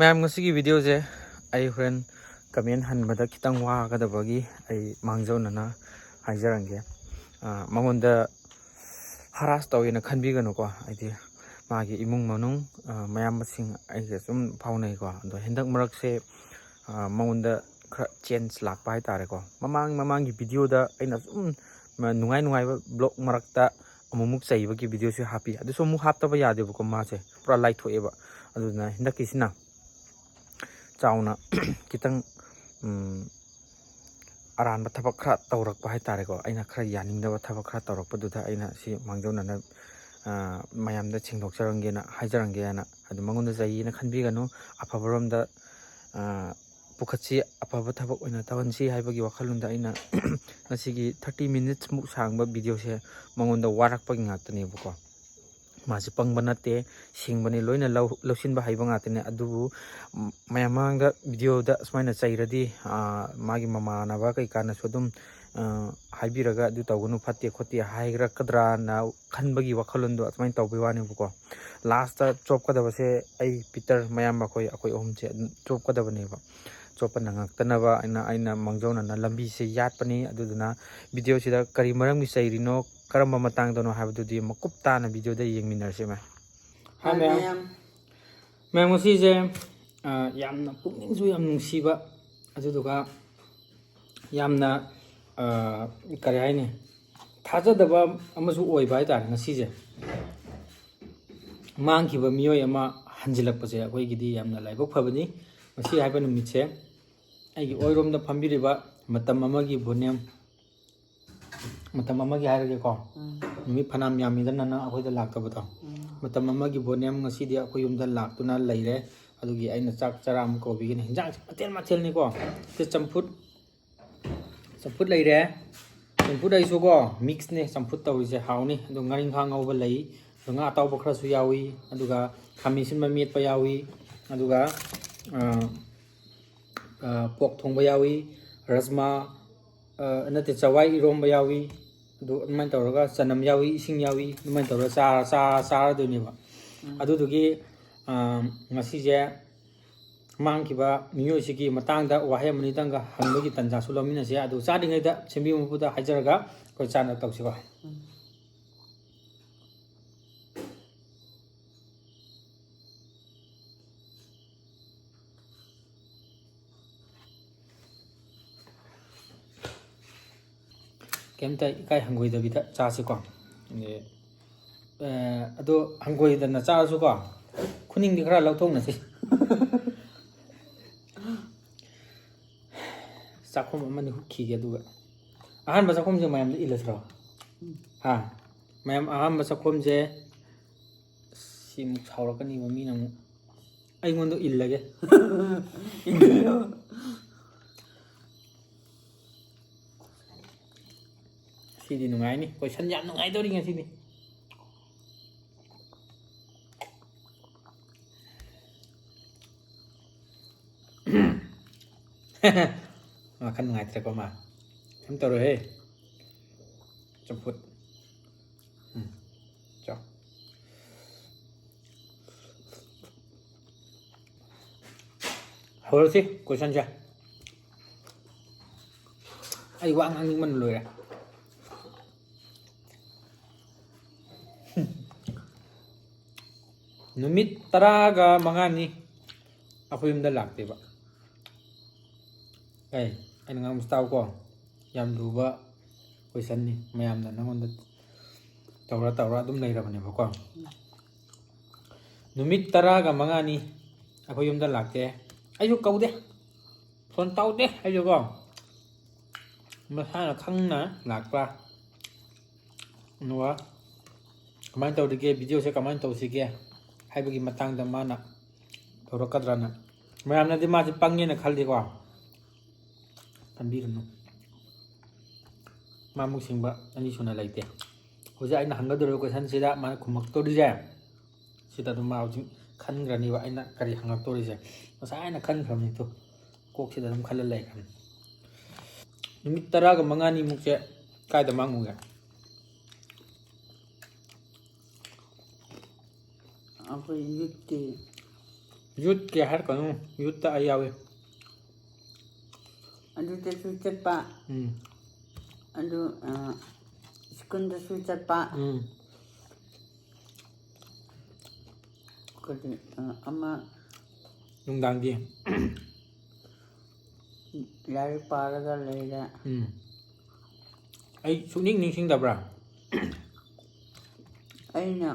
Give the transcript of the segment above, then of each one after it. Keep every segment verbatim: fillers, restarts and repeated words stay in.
ꯃꯌꯥꯝ, ꯉꯁꯤꯒꯤ ꯚꯤꯗꯤꯑꯣꯁꯦ ꯑꯩ ꯍꯣꯔꯦꯟ ꯀꯃꯦꯟ ꯍꯟꯕꯗ ꯈꯤꯇꯪ ꯋꯥꯒꯗꯕꯒꯤ ꯑꯩ ꯃꯥꯡꯖꯧꯅꯅ ꯍꯥꯏꯖꯔꯝꯒꯦ꯫ ꯑ, ꯃꯉꯣꯟꯗ ꯍꯔꯥꯁ ꯇꯧꯋꯦꯅ ꯈꯟꯕꯤꯒꯅꯨꯀꯣ꯫ ꯍꯥꯏꯗꯤ ꯃꯥꯒꯤ ꯏꯃꯨꯡ ꯃꯅꯨꯡ, ꯑ, ꯃꯌꯥꯝꯕꯁꯤꯡ ꯑꯩꯒ ꯁꯨꯝ ꯐꯥꯎꯅꯩꯀꯣ꯫ ꯑꯗꯣ ꯍꯟꯗꯛ ꯃꯔꯛꯁꯦ, ꯑ, ꯃꯉꯣꯟꯗ ꯈꯔ ꯆꯦꯟꯖ ꯂꯥꯛꯄ ꯍꯥꯏꯇꯥꯔꯦꯀꯣ꯫ ꯃꯃꯥꯡ ꯃꯃꯥꯡꯒꯤ ꯚꯤꯗꯤꯑꯣꯗ ꯑꯩꯅ ꯁꯨꯝ ꯃ-, ꯅꯨꯡꯉꯥꯏ ꯅꯨꯡꯉꯥꯏꯕ ꯕ꯭ꯂꯣꯛ ꯃꯔꯛꯇ ꯑꯃꯨꯛꯃꯨꯛ ꯆꯩꯕꯒꯤ ꯚꯤꯗꯤꯑꯣꯁꯨ ꯍꯥꯞꯄꯤ꯫ ꯑꯗꯨꯁꯨ ꯑꯃꯨꯛ ꯍꯥꯞꯇꯕ ꯌꯥꯗꯦꯕꯀꯣ, ꯃꯥꯁꯦ ꯄꯨꯔꯥ ꯂꯥꯏꯊꯣꯛꯑꯦꯕ꯫ ꯑꯗꯨꯅ ꯍꯟꯗꯛꯀꯤꯁꯤꯅ ꯆꯥꯎꯅ ꯈꯤꯇꯪ, ꯎꯝ, ꯑꯔꯥꯟꯕ ꯊꯕꯛ ꯈꯔ ꯇꯧꯔꯛꯄ ꯍꯥꯏꯇꯥꯔꯦꯀꯣ꯫ ꯑꯩꯅ ꯈꯔ ꯌꯥꯅꯤꯡꯗꯕ ꯊꯕꯛ ꯈꯔ ꯇꯧꯔꯛꯄꯗꯨꯗ ꯑꯩꯅ ꯁꯤ ꯃꯥꯡꯖꯧꯅꯅ, ꯑ, ꯃꯌꯥꯝꯗ ꯁꯦꯡꯗꯣꯛꯆꯔꯝꯒꯦꯅ ꯍꯥꯏꯖꯔꯝꯒꯦꯅ꯫ ꯑꯗꯨ ꯃꯉꯣꯟꯗ ꯆꯩꯌꯦꯅ ꯈꯟꯕꯤꯒꯅꯨ꯫ ꯑꯐꯕꯔꯣꯝꯗ, ꯑ, ꯄꯨꯈꯠꯁꯤ, ꯑꯐꯕ ꯊꯕꯛ ꯑꯣꯏꯅ ꯇꯧꯍꯟꯁꯤ ꯍꯥꯏꯕꯒꯤ ꯋꯥꯈꯜꯂꯣꯟꯗ ꯑꯩꯅ ꯉꯁꯤꯒꯤ ꯊꯥꯔꯇꯤ ꯃꯤꯅꯤꯠꯁꯃꯨꯛ ꯁꯥꯡꯕ ꯚꯤꯗꯤꯑꯣꯁꯦ ꯃꯉꯣꯟꯗ ꯋꯥꯔꯛꯄꯒꯤ ꯉꯥꯛꯇꯅꯦꯕꯀꯣ꯫ ꯃꯥꯁꯦ ꯄꯪꯕ ꯅꯠꯇꯦ, ꯁꯤꯡꯕꯅꯤ, ꯂꯣꯏꯅ ꯂꯧ-, ꯂꯧꯁꯤꯟꯕ ꯍꯩꯕ ꯉꯥꯛꯇꯅꯤ꯫ ꯑꯗꯨꯕꯨ, ꯎꯝ, ꯃꯌꯥꯝ ꯃꯃꯥꯡꯗ ꯚꯤꯗꯤꯑꯣꯗ ꯁꯨꯃꯥꯏꯅ ꯆꯩꯔꯗꯤ, ꯑꯥ, ꯃꯥꯒꯤ ꯃꯃꯥꯟꯅꯕ ꯀꯩꯀꯥꯅꯁꯨ ꯑꯗꯨꯝ, ꯑꯥ, ꯍꯥꯏꯕꯤꯔꯒ ꯑꯗꯨ ꯇꯧꯒꯅꯨ, ꯐꯠꯇꯦ ꯈꯣꯠꯇꯦ ꯍꯥꯏꯔꯛꯀꯗ꯭ꯔꯥꯅ ꯈꯟꯕꯒꯤ ꯋꯥꯈꯜꯂꯣꯟꯗꯣ ꯑꯗꯨꯃꯥꯏꯅ ꯇꯧꯕꯒꯤ ꯋꯥꯅꯦꯕꯀꯣ꯫ ꯂꯥꯁꯇ ꯆꯣꯞꯀꯗꯕꯁꯦ ꯑꯩ, ꯄꯤꯇꯔ, ꯃꯌꯥꯝꯕ ꯑꯩꯈꯣꯏ, ꯑꯩꯈꯣꯏ ꯑꯍꯨꯝꯁꯦ ꯑꯗꯨꯝ ꯆꯣꯞꯀꯗꯕꯅꯦꯕ꯫ ꯆꯣꯞꯄ ꯅꯪꯉꯛꯇꯅꯕ ꯑꯩꯅ, ꯑꯩꯅ ꯃꯥꯡꯖꯧꯅꯅ ꯂꯝꯕꯤꯁꯦ ꯌꯥꯠꯄꯅꯤ꯫ ꯑꯗꯨꯗꯨꯅ ꯚꯤꯗꯤꯑꯣꯁꯤꯗ ꯀꯔꯤ ꯃꯔꯝꯒꯤ ꯆꯩꯔꯤꯅꯣ, ꯀꯔꯝꯕ ꯃꯇꯥꯡꯗꯅꯣ ꯍꯥꯏꯕꯗꯨꯗꯤ ꯃꯀꯨꯞ ꯇꯥꯅ ꯚꯤꯗꯤꯑꯣꯗ ꯌꯦꯡꯃꯤꯟꯅꯔꯁꯤ, ꯃꯌꯥꯝ꯫ ꯍꯥꯏ, ꯍꯥꯏ, ꯃꯌꯥꯝ꯫ ꯃꯌꯥꯝ꯫ ꯃꯌꯥꯝ, ꯉꯁꯤꯁꯦ, ꯑ, ꯌꯥꯝꯅ ꯄꯨꯛꯅꯤꯡꯁꯨ ꯌꯥꯝ ꯅꯨꯡꯁꯤꯕ, ꯑꯗꯨꯗꯨꯒ ꯌꯥꯝꯅ, ꯑ, ꯀꯔꯤ ꯍꯥꯏꯅꯤ, ꯊꯥꯖꯗꯕ ꯑꯃꯁꯨ ꯑꯣꯏꯕ ꯍꯥꯏꯇꯥꯔꯦ ꯉꯁꯤꯁꯦ꯫ ꯃꯥꯡꯈꯤꯕ ꯃꯤꯑꯣꯏ ꯑꯃ ꯍꯟꯖꯤꯜꯂꯛꯄꯁꯦ ꯑꯩꯈꯣꯏꯒꯤꯗꯤ ꯌꯥꯝꯅ ꯂꯥꯏꯕꯛ ꯐꯕꯅꯤ꯫ ꯉꯁꯤ ꯍꯥꯏꯕ ꯅꯨꯃꯤꯠꯁꯦ ꯑꯩꯒꯤ ꯑꯣꯏꯔꯣꯝꯗ ꯐꯝꯕꯤꯔꯤꯕ ꯃꯇꯝ ꯑꯃꯒꯤ ꯕꯣꯅꯦꯝ, ꯃꯇꯝ ꯑꯃꯒꯤ ꯍꯥꯏꯔꯒꯦꯀꯣ, ꯎꯝ꯫ ꯅꯨꯃꯤꯠ ꯐꯅꯌꯥꯝ ꯌꯥꯝꯃꯤꯗꯅ ꯅꯪ ꯑꯩꯈꯣꯏꯗ ꯂꯥꯛꯇꯕꯗꯣ꯫ ꯎꯝ꯫ ꯃꯇꯝ ꯑꯃꯒꯤ ꯕꯣꯅꯦꯝ ꯉꯁꯤꯗꯤ ꯑꯩꯈꯣꯏ ꯌꯨꯝꯗ ꯂꯥꯛꯇꯨꯅ ꯂꯩꯔꯦ꯫ ꯑꯗꯨꯒꯤ ꯑꯩꯅ ꯆꯥꯛ ꯆꯔꯥ ꯑꯃ ꯀꯧꯕꯤꯒꯅꯤ꯫ ꯍꯤꯟꯖꯥꯡꯁꯦ ꯃꯊꯦꯜ ꯃꯊꯦꯜꯅꯤꯀꯣ꯫ ꯁꯤ ꯆꯝꯐꯨꯠ, ꯆꯝꯐꯨꯠ ꯂꯩꯔꯦ꯫ ꯆꯝꯐꯨꯠ ꯑꯩꯁꯨꯀꯣ, ꯃꯤꯛꯁꯅꯦ ꯆꯝꯐꯨꯠ ꯇꯧꯔꯤꯁꯦ, ꯍꯥꯎꯅꯤ꯫ ꯑꯗꯣ ꯉꯥꯔꯤꯡꯈꯥ ꯉꯧꯕ ꯂꯩ, ꯑꯗꯣ ꯉꯥ ꯑꯇꯥꯎꯕ ꯈꯔꯁꯨ ꯌꯥꯎꯏ, ꯑꯗꯨꯒ ꯈꯥꯃꯦꯟ ꯑꯁꯤꯟꯕ ꯃꯦꯠꯄ ꯌꯥꯎꯏ, ꯑꯗꯨꯒ, ꯑ, ꯑ, ꯄꯣꯛ ꯊꯣꯡꯕ ꯌꯥꯎꯏ, ꯔꯖꯃꯥ, ꯑ, ꯅꯠꯇꯦ, ꯆꯋꯥꯏ ꯏꯔꯣꯝꯕ ꯌꯥꯎꯏ, ꯑꯗꯨ ꯑꯗꯨꯃꯥꯏꯅ ꯇꯧꯔꯒ ꯆꯅꯝ ꯌꯥꯎꯏ, ꯏꯁꯤꯡ ꯌꯥꯎꯏ, ꯑꯗꯨꯃꯥꯏꯅ ꯇꯧꯔꯒ ꯆꯥꯔ, ꯆꯥꯔ, ꯆꯥꯔꯗꯣꯏꯅꯦꯕ꯫ ꯎꯝ꯫ ꯑꯗꯨꯗꯨꯒꯤ, ꯑ, ꯉꯁꯤꯁꯦ ꯃꯥꯡꯈꯤꯕ ꯃꯤꯑꯣꯏꯁꯤꯒꯤ ꯃꯇꯥꯡꯗ ꯋꯥꯍꯩ ꯑꯃꯅꯤꯗꯪꯒ ꯍꯪꯕꯒꯤ ꯇꯥꯟꯖꯥꯁꯨ ꯂꯧꯃꯤꯟꯅꯁꯦ꯫ ꯑꯗꯨ ꯆꯥꯗ꯭ꯔꯤꯉꯩꯗ ꯁꯦꯝꯕꯤꯕ ꯃꯄꯨꯗ ꯍꯥꯏꯖꯔꯒ ꯑꯩꯈꯣꯏ ꯆꯥꯅꯕ ꯇꯧꯁꯤꯀꯣ꯫ ꯀꯩꯝꯇ ꯏꯀꯥꯏ ꯍꯪꯒꯣꯏꯗꯕꯤꯗ ꯆꯥꯁꯤꯀꯣ꯫ ꯑꯦ, ꯑꯦ, ꯑꯗꯣ ꯍꯪꯒꯣꯏꯗꯅ ꯆꯥꯔꯁꯨꯀꯣ, ꯈꯨꯅꯤꯡꯗꯤ ꯈꯔ ꯂꯧꯊꯣꯛꯅꯁꯤ꯫ ꯆꯥꯛꯈꯨꯝ ꯑꯃꯅꯤ ꯍꯨꯛꯈꯤꯒꯦ ꯑꯗꯨꯒ꯫ ꯑꯍꯥꯟꯕ ꯆꯥꯛꯈꯨꯝꯁꯦ ꯃꯌꯥꯝꯗ ꯏꯜꯂꯁꯤꯔꯣ? ꯍꯥ? ꯃꯌꯥꯝ ꯑꯍꯥꯟꯕ ꯆꯥꯛꯈꯨꯝꯁꯦ, ꯁꯤꯃꯨꯛ ꯁꯥꯎꯔꯛꯀꯅꯤꯕ ꯃꯤꯅ ꯑꯃꯨꯛ꯫ ꯑꯩꯉꯣꯟꯗ ꯏꯜꯂꯒꯦ꯫ ꯁꯤꯗꯤ ꯅꯨꯡꯉꯥꯏꯅꯤ꯫ Question ꯌꯥꯝ ꯅꯨꯡꯉꯥꯏꯗꯧꯔꯤ ꯉꯁꯤꯗꯤ꯫ ꯋꯥꯈꯜ ꯅꯨꯡꯉꯥꯏꯇ꯭ꯔꯦꯀꯣ ꯃꯥ꯫ ꯀꯩꯝ ꯇꯧꯔꯣꯏꯍꯦ꯫ ꯆꯝꯐꯨꯠ꯫ ꯎꯝ꯫ ꯆꯥꯎ꯫ ꯍꯧꯔꯁꯤ questionꯁꯦ꯫ ꯑꯩ ꯋꯥ ꯉꯥꯡꯅꯤꯡꯕꯅ ꯂꯣꯏꯔꯦ꯫ ꯅꯨꯃꯤꯠ ꯇꯔꯥꯒ ꯃꯉꯥꯅꯤ ꯑꯩꯈꯣꯏ ꯌꯨꯝꯗ ꯂꯥꯛꯇꯦꯕ꯫ ꯑꯩ, ꯑꯩꯅ ꯉꯥꯡꯕꯁꯤ ꯇꯥꯎꯀꯣ꯫ ꯌꯥꯝ ꯂꯨꯕ questionꯅꯤ꯫ ꯃꯌꯥꯝꯅ ꯅꯉꯣꯟꯗ ꯇꯧꯔ ꯇꯧꯔ ꯑꯗꯨꯝ ꯂꯩꯔꯕꯅꯦꯕꯀꯣ꯫ ꯅꯨꯃꯤꯠ ꯇꯔꯥꯒ ꯃꯉꯥꯅꯤ ꯑꯩꯈꯣꯏ ꯌꯨꯝꯗ ꯂꯥꯛꯇꯦ꯫ ꯑꯩꯁꯨ ꯀꯧꯗꯦ꯫ Phone ꯇꯧꯗꯦ ꯑꯩꯁꯨꯀꯣ꯫ ꯃꯁꯥꯅ ꯈꯪꯅ ꯂꯥꯛꯄ꯭ꯔꯥ? ꯑꯗꯨꯒ ꯀꯃꯥꯏꯅ ꯇꯧꯔꯤꯒꯦ, videoꯁꯦ ꯀꯃꯥꯏꯅ ꯇꯧꯁꯤꯒꯦ ꯍꯥꯏꯕꯒꯤ ꯃꯇꯥꯡꯗ ꯃꯥꯅ ꯇꯧꯔꯛꯀꯗ꯭ꯔꯥꯅ꯫ ꯃꯌꯥꯝꯅꯗꯤ ꯃꯥꯁꯦ ꯄꯪꯉꯦꯅ ꯈꯜꯂꯤꯀꯣ꯫ ꯈꯟꯕꯤꯔꯨꯅꯨ꯫ ꯃꯥꯃꯨꯛ ꯁꯤꯡꯕ ꯑꯅꯤ ꯁꯨꯅ ꯂꯩꯇꯦ꯫ ꯍꯧꯖꯤꯛ ꯑꯩꯅ ꯍꯪꯒꯗꯧꯔꯤꯕ questionꯁꯤꯗ ꯃꯥꯅ ꯈꯨꯝꯃꯛꯇꯧꯔꯤꯁꯦ, ꯁꯤꯗ ꯑꯗꯨꯝ ꯃꯥ ꯍꯧꯖꯤꯛ ꯈꯟꯈ꯭ꯔꯅꯤꯕ ꯑꯩꯅ ꯀꯔꯤ ꯍꯪꯉꯛꯇꯧꯔꯤꯁꯦ꯫ ꯉꯁꯥꯏꯅ ꯈꯟꯈ꯭ꯔꯕꯅꯤ ꯇꯨ꯫ ꯀꯣꯛꯁꯤꯗ ꯑꯗꯨꯝ ꯈꯜꯂ ꯂꯩꯈ꯭ꯔꯕꯅꯤ꯫ ꯅꯨꯃꯤꯠ ꯇꯔꯥꯒ ꯃꯉꯥꯅꯤꯃꯨꯛꯁꯦ ꯀꯥꯏꯗ ꯃꯥꯡꯉꯨꯒꯦ? ꯑꯩꯈꯣꯏ youthꯀꯤ ꯌꯨꯠꯀꯤ ꯍꯥꯏꯔꯛꯀꯅꯨ, ꯌꯨꯠꯇ ꯑꯩ ꯌꯥꯎꯏ꯫ ꯑꯗꯨꯗꯁꯨ ꯆꯠꯄ꯫ ꯎꯝ ꯑꯗꯨ ꯁ꯭ꯀꯨꯜꯗꯁꯨ ꯆꯠꯄ꯫ ꯎꯝ ꯀꯔꯤ ꯑꯃ ꯅꯨꯡꯗꯥꯡꯗꯤ ꯂꯥꯏꯔꯤꯛ ꯄꯥꯔꯒ ꯂꯩꯔꯦ꯫ ꯎꯝ ꯑꯩ ꯁꯨꯛꯅꯤꯡ ꯅꯤꯡꯁꯤꯡꯗꯕ꯭ꯔꯥ? ꯑꯩꯅ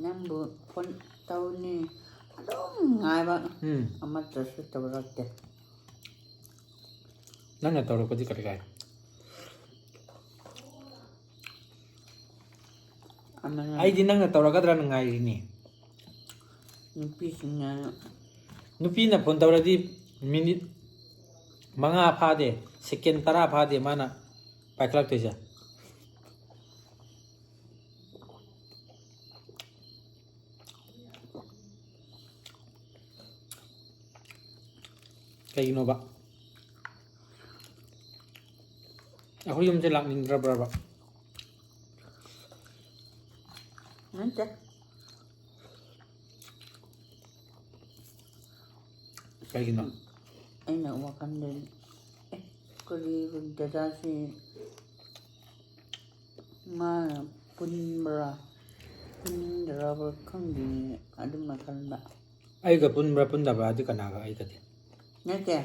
ꯅꯪꯕꯨ ꯐꯣꯟ ꯇꯧꯅꯤ ꯑꯗꯨꯝ ꯉꯥꯏꯕ꯫ ꯎꯝ ꯑꯃꯠꯇꯁꯨ ꯇꯧꯔꯛꯇꯦ꯫ ꯅꯪꯅ ꯇꯧꯔꯛꯄꯗꯤ ꯀꯔꯤ ꯀꯥꯏ? ꯑꯃꯅ ꯑꯩꯗꯤ ꯅꯪꯅ ꯇꯧꯔꯛꯀꯗ꯭ꯔꯥꯅ ꯉꯥꯏꯔꯤꯅꯤ꯫ ꯅꯨꯄꯤꯁꯤꯡꯅ ꯅꯨꯄꯤꯅ ꯐꯣꯟ ꯇꯧꯔꯗꯤ ꯃꯤꯅꯤꯠ ꯃꯉꯥ ꯐꯥꯗꯦ, ꯁꯦꯀꯦꯟ ꯇꯔꯥ ꯐꯥꯗꯦ ꯃꯥꯅ ꯄꯥꯏꯈꯠꯂꯛꯇꯣꯏꯁꯦ꯫ ꯀꯩꯒꯤꯅꯣꯕ? ꯑꯩꯈꯣꯏ ꯌꯨꯝꯁꯦ ꯂꯥꯛꯅꯤꯡꯗ꯭ꯔꯕ꯭ꯔꯕ? ꯅꯠꯇꯦ꯫ ꯀꯩꯒꯤꯅꯣ? ꯑꯩꯅ ꯋꯥꯈꯜꯗꯗꯤ ꯑꯦ ꯀꯔꯤ ꯗꯗꯥꯁꯤ ꯃꯥꯅ ꯄꯨꯟꯕ꯭ꯔꯥ ꯄꯨꯟꯗ꯭ꯔꯕ꯭ꯔꯥ ꯈꯪꯗꯦ ꯑꯗꯨꯝꯅ ꯈꯟꯕ꯫ ꯑꯩꯒ ꯄꯨꯟꯕ꯭ꯔꯥ ꯄꯨꯟꯗꯕ꯭ꯔꯥ ꯑꯗꯨ ꯀꯅꯥꯒ ꯑꯩꯒꯗꯤ? ꯅꯠꯇꯦ,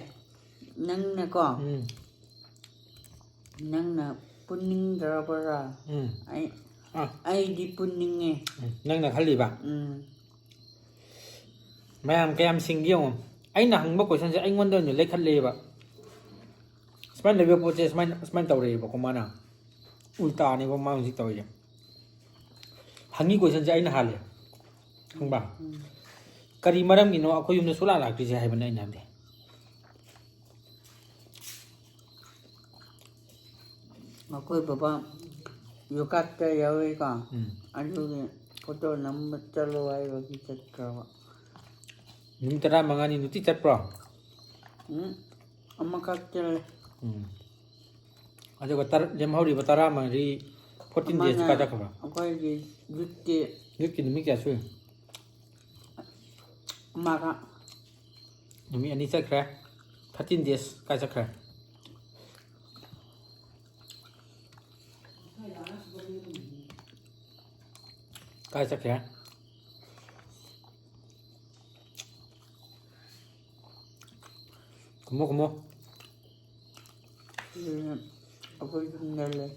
ꯅꯪꯅꯀꯣ ꯎꯝ ꯅꯪꯅ ꯄꯨꯟꯅꯤꯡꯗ꯭ꯔꯕ꯭ꯔꯥ? ꯎꯝ ꯑꯩ ꯑꯥ ꯑꯩꯗꯤ ꯄꯨꯟꯅꯤꯡꯉꯦ꯫ ꯎꯝ, ꯅꯪꯅ ꯈꯜꯂꯤꯕ? ꯎꯝ ꯃꯌꯥꯝ ꯀꯌꯥꯝ ꯁꯤꯡꯒꯦ ꯌꯦꯡꯉꯣ꯫ ꯑꯩꯅ ꯍꯪꯕ ꯀꯣꯏꯁꯟꯁꯦ ꯑꯩꯉꯣꯟꯗ ꯑꯣꯏꯅ ꯂꯩꯈꯠꯂꯦꯕ꯫ ꯁꯨꯃꯥꯏꯅ ꯂꯩꯕ ꯄꯣꯠꯁꯦ ꯁꯨꯃꯥꯏꯅ ꯁꯨꯃꯥꯏꯅ ꯇꯧꯔꯛꯑꯦꯕꯀꯣ ꯃꯥꯅ꯫ ꯎꯜꯇꯥꯅꯦꯕ ꯃꯥ ꯍꯧꯖꯤꯛ ꯇꯧꯔꯤꯁꯦ꯫ ꯍꯪꯉꯤ ꯀꯣꯏꯁꯟꯁꯦ ꯑꯩꯅ ꯍꯥꯜꯂꯦ꯫ ꯈꯪꯕ? ꯎꯝ ꯀꯔꯤ ꯃꯔꯝꯒꯤꯅꯣ ꯑꯩꯈꯣꯏ ꯌꯨꯝꯗ ꯁꯨꯛꯂꯥꯛ ꯂꯥꯛꯇ꯭ꯔꯤꯁꯦ ꯍꯥꯏꯕꯅꯦ ꯑꯩꯅ ꯍꯥꯏꯕꯗꯤ꯫ ꯃꯈꯣꯏ ꯕꯕꯥ ꯌꯣꯀꯥꯠꯇ ꯌꯥꯎꯔꯤꯀꯣ꯫ ꯎꯝ ꯑꯗꯨꯒꯤ ꯐꯣꯇꯣ ꯅꯝꯕ ꯆꯠꯂꯣ ꯍꯥꯏꯕꯒꯤ ꯆꯠꯈ꯭ꯔꯕ꯫ ꯅꯨꯃꯤꯠ ꯇꯔꯥꯃꯉꯥꯅꯤ ꯅꯨꯡꯇꯤ ꯆꯠꯄ꯭ꯔꯣ? ꯎꯝ ꯑꯃꯈꯛ ꯆꯠꯂꯦ꯫ ꯎꯝ ꯑꯗꯨꯒ ꯇꯔ- ꯂꯦꯝꯍꯧꯔꯤꯕ ꯇꯔꯥꯃꯔꯤ, ꯐꯣꯔꯇꯤꯟ ꯗꯦꯖꯇ ꯑꯃꯅ ꯀꯥꯏ ꯆꯠꯈ꯭ꯔꯕ? ꯑꯩꯈꯣꯏꯒꯤ ꯌꯨꯠꯀꯤ ꯌꯨꯠꯀꯤ ꯅꯨꯃꯤꯠ ꯀꯌꯥ ꯁꯨꯏ? ꯃꯥꯒ꯫ ꯅꯨꯃꯤꯠ ꯑꯅꯤ ꯆꯠꯈ꯭ꯔꯦ꯫ Thirteen days ꯀꯥꯏ ꯆꯠꯈ꯭ꯔꯦ? ꯀꯥꯏ ꯆꯠꯈ꯭ꯔꯦ? ꯈꯨꯝꯃꯣ, ꯈꯨꯝꯃꯣ꯫ ꯑꯗꯨꯅ ꯑꯩꯈꯣꯏ ꯌꯨꯝꯗ ꯂꯩ꯫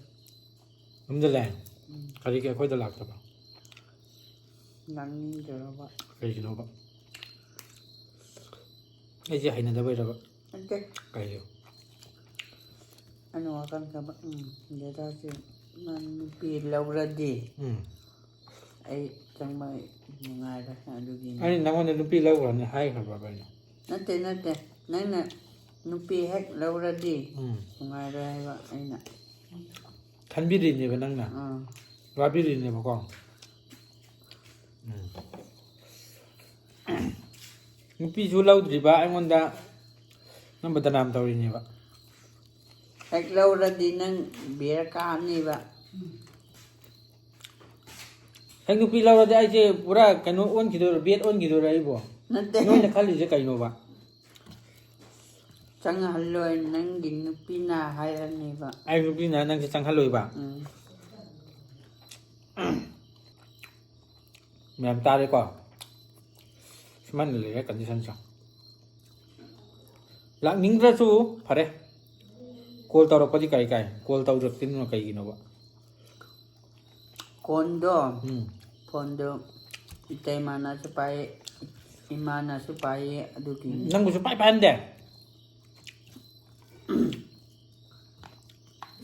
ꯌꯨꯝꯗ ꯂꯩ? ꯎꯝ꯫ ꯀꯔꯤꯒꯤ ꯑꯩꯈꯣꯏꯗ ꯂꯥꯛꯇꯕ? ꯂꯥꯛꯅꯤꯡꯗ꯭ꯔꯕ꯫ ꯀꯩꯒꯤꯅꯣꯕ? ꯑꯩꯁꯦ ꯍꯩꯅꯗꯕꯩꯔꯕ? ꯅꯠꯇꯦ꯫ ꯀꯩꯒꯤ? ꯑꯩꯅ ꯋꯥꯈꯜ ꯈꯟꯕ, ꯎꯝ, ꯗꯗꯥꯁꯦ ꯃꯥ ꯅꯨꯄꯤ ꯂꯧꯔꯗꯤ ꯎꯝ꯫ ꯑꯩ ꯆꯪꯕ ꯅꯨꯡꯉꯥꯏꯔꯣꯏ, ꯑꯗꯨꯒꯤꯅꯤ꯫ ꯑꯩꯅ ꯅꯪꯉꯣꯟꯗ ꯅꯨꯄꯤ ꯂꯧꯈ꯭ꯔꯅꯤ ꯍꯥꯏꯈ꯭ꯔꯕ ꯑꯩꯅ? ꯅꯠꯇꯦ, ꯅꯠꯇꯦ, ꯅꯪꯅ ꯅꯨꯄꯤ ꯍꯦꯛ ꯂꯧꯔꯗꯤ ꯎꯝ꯫ ꯅꯨꯡꯉꯥꯏꯔꯣꯏ ꯍꯥꯏꯕ ꯑꯩꯅ꯫ ꯈꯟꯕꯤꯔꯤꯅꯦꯕ ꯅꯪꯅ? ꯑꯥ꯫ ꯋꯥꯕꯤꯔꯤꯅꯦꯕꯀꯣ? ꯎꯝ꯫ ꯅꯨꯄꯤꯁꯨ ꯂꯧꯗ꯭ꯔꯤꯕ ꯑꯩꯉꯣꯟꯗ ꯅꯪ ꯕꯗꯅꯥꯝ ꯇꯧꯔꯤꯅꯦꯕ꯫ ꯍꯦꯛ ꯂꯧꯔꯗꯤ ꯅꯪ ꯕꯦꯔꯥ ꯀꯥꯅꯤꯕ꯫ ꯍꯦꯛ ꯅꯨꯄꯤ ꯂꯧꯔꯗꯤ ꯑꯩꯁꯦ ꯄꯨꯔꯥ ꯀꯩꯅꯣ ꯑꯣꯟꯈꯤꯗꯣꯏꯔꯣ, bad ꯑꯣꯟꯈꯤꯗꯣꯏꯔꯣ ꯑꯩꯕꯣ? ꯅꯠꯇꯦ꯫ ꯅꯣꯏꯅ ꯈꯜꯂꯤꯁꯦ ꯀꯩꯅꯣꯕ? ꯆꯪꯍꯜꯂꯣꯏ, ꯅꯪꯒꯤ ꯅꯨꯄꯤꯅ ꯍꯥꯏꯔꯅꯦꯕ꯫ ꯑꯩ ꯅꯨꯄꯤꯅ ꯅꯪꯁꯦ ꯆꯪꯍꯜꯂꯣꯏꯕ? ꯎꯝ꯫ ꯃꯌꯥꯝ ꯇꯥꯔꯦꯀꯣ? ꯁꯨꯃꯥꯏꯅ ꯂꯩꯔꯦ conditionꯁꯦ꯫ ꯂꯥꯛꯅꯤꯡꯗ꯭ꯔꯁꯨ ꯐꯔꯦ꯫ Call ꯇꯧꯔꯛꯄꯗꯤ ꯀꯔꯤ ꯀꯥꯏ? Call ꯇꯧꯔꯛꯇ꯭ꯔꯤꯗꯨꯅ ꯀꯩꯒꯤꯅꯣꯕ? ꯀꯣꯟꯗꯣ, ꯎꯝ꯫ ꯐꯣꯟꯗꯣ ꯏꯇꯩꯃꯥꯅꯁꯨ ꯄꯥꯏꯌꯦ, ꯏꯃꯥꯅꯁꯨ ꯄꯥꯏꯌꯦ, ꯑꯗꯨꯒꯤ꯫ ꯅꯪꯕꯨꯁꯨ ꯄꯥꯏ ꯄꯥꯏꯍꯟꯗꯦ?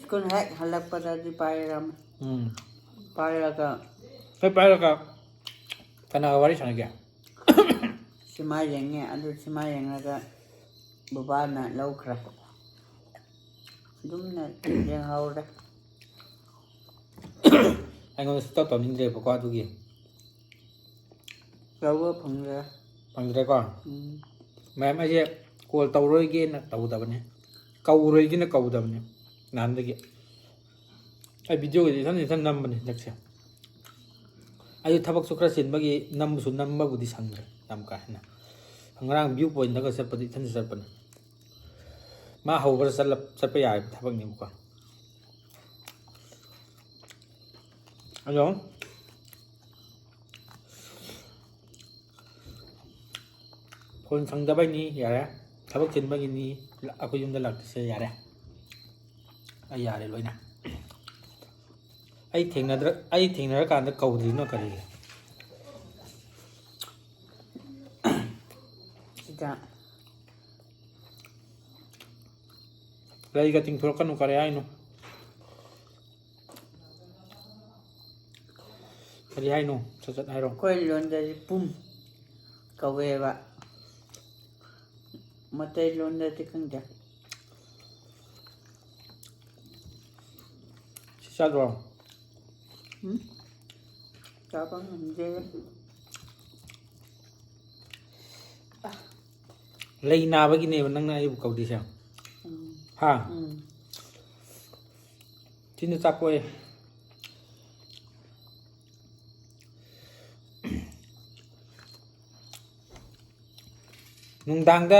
ꯁ꯭ꯀꯨꯜ ꯍꯦꯛ ꯍꯜꯂꯛꯄꯗꯗꯤ ꯄꯥꯏꯔꯝꯃꯦ꯫ ꯎꯝ꯫ ꯄꯥꯏꯔꯒ꯫ ꯍꯦꯛ ꯄꯥꯏꯔꯒ ꯀꯅꯥꯒ ꯋꯥꯔꯤ ꯁꯥꯟꯅꯒꯦ? ꯁꯤꯃꯥ ꯌꯦꯡꯉꯦ, ꯑꯗꯨ ꯁꯤꯃꯥ ꯌꯦꯡꯉꯒ ꯕꯕꯥꯅ ꯂꯧꯈ꯭ꯔꯦ꯫ ꯑꯗꯨꯝꯅ ꯌꯦꯡꯍꯧꯔꯦ꯫ ꯑꯩꯉꯣꯟꯗ ꯁꯨꯡꯇꯧ ꯇꯧꯅꯤꯡꯗ꯭ꯔꯦꯕꯀꯣ ꯑꯗꯨꯒꯤ꯫ ꯂꯧꯕ ꯐꯪꯗ꯭ꯔꯦ꯫ ꯐꯪꯗ꯭ꯔꯦꯀꯣ? ꯎꯝ꯫ ꯃꯌꯥꯝ ꯑꯩꯁꯦ call ꯇꯧꯔꯣꯏꯒꯦꯅ ꯇꯧꯗꯕꯅꯦ, ꯀꯧꯔꯣꯏꯒꯦꯅ ꯀꯧꯗꯕꯅꯦ ꯅꯍꯥꯟꯗꯒꯤ꯫ ꯑꯩ videoꯒꯗꯤ ꯏꯊꯟ ꯏꯊꯟ ꯅꯝꯕꯅꯦ ꯍꯟꯗꯛꯁꯦ꯫ ꯑꯩ ꯊꯕꯛꯁꯨ ꯈꯔ ꯆꯤꯟꯕꯒꯤ ꯅꯝꯕꯁꯨ ꯅꯝꯕꯕꯨꯗꯤ ꯁꯪꯗ꯭ꯔꯦ꯫ ꯌꯥꯝ ꯀꯥ ꯍꯦꯟꯅ꯫ ꯉꯔꯥꯡ ꯚ꯭ꯌꯨ ꯄꯣꯏꯟꯠꯇꯒ ꯆꯠꯄꯗꯤ ꯏꯊꯟꯇ ꯆꯠꯄꯅꯦ꯫ ꯃꯥ ꯍꯧꯕꯗ ꯆꯠꯂ-, ꯆꯠꯄ ꯌꯥꯔꯤꯕ ꯊꯕꯛꯅꯦꯕꯀꯣ꯫ ꯑꯗꯣ ꯐꯣꯟ ꯁꯪꯗꯕꯩꯅꯤ, ꯌꯥꯔꯦ꯫ ꯊꯕꯛ ꯆꯤꯟꯕꯒꯤꯅꯤ, ꯑꯩꯈꯣꯏ ꯌꯨꯝꯗ ꯂꯥꯛꯇ꯭ꯔꯤꯁꯦ, ꯌꯥꯔꯦ꯫ ꯑꯩ ꯌꯥꯔꯦ ꯂꯣꯏꯅ꯫ ꯑꯩ ꯊꯦꯡꯅꯗ꯭ꯔ-, ꯑꯩ ꯊꯦꯡꯅꯔꯀꯥꯟꯗ ꯀꯧꯗ꯭ꯔꯤꯅꯣ ꯀꯔꯤꯒꯤ? ꯁꯤꯗ ꯂꯩꯒ ꯇꯤꯡꯊꯣꯔꯛꯀꯅꯨ, ꯀꯔꯤ ꯍꯥꯏꯅꯣ? ꯀꯔꯤ ꯍꯥꯏꯅꯣ? ꯁꯠ ꯁꯠ ꯍꯥꯏꯔꯣ꯫ ꯑꯩꯈꯣꯏ ꯂꯣꯟꯗꯗꯤ ꯄꯨꯝ ꯀꯧꯋꯦꯕ꯫ ꯃꯇꯩ ꯂꯣꯟꯗꯗꯤ ꯈꯪꯗꯦ꯫ ꯁꯤ ꯆꯥꯗ꯭ꯔꯣ? ꯎꯝ? ꯆꯥꯕ ꯉꯝꯗꯦ꯫ ꯂꯩ ꯅꯥꯕꯒꯤꯅꯦꯕ ꯅꯪꯅ ꯑꯩꯕꯨ ꯀꯧꯗ꯭ꯔꯤꯁꯦ꯫ ꯎꯝ꯫ ꯍꯥ? ꯎꯝ꯫ ꯆꯤꯟꯗ ꯆꯥꯛ ꯄꯣꯛꯑꯦ꯫ ꯅꯨꯡꯗꯥꯡꯗ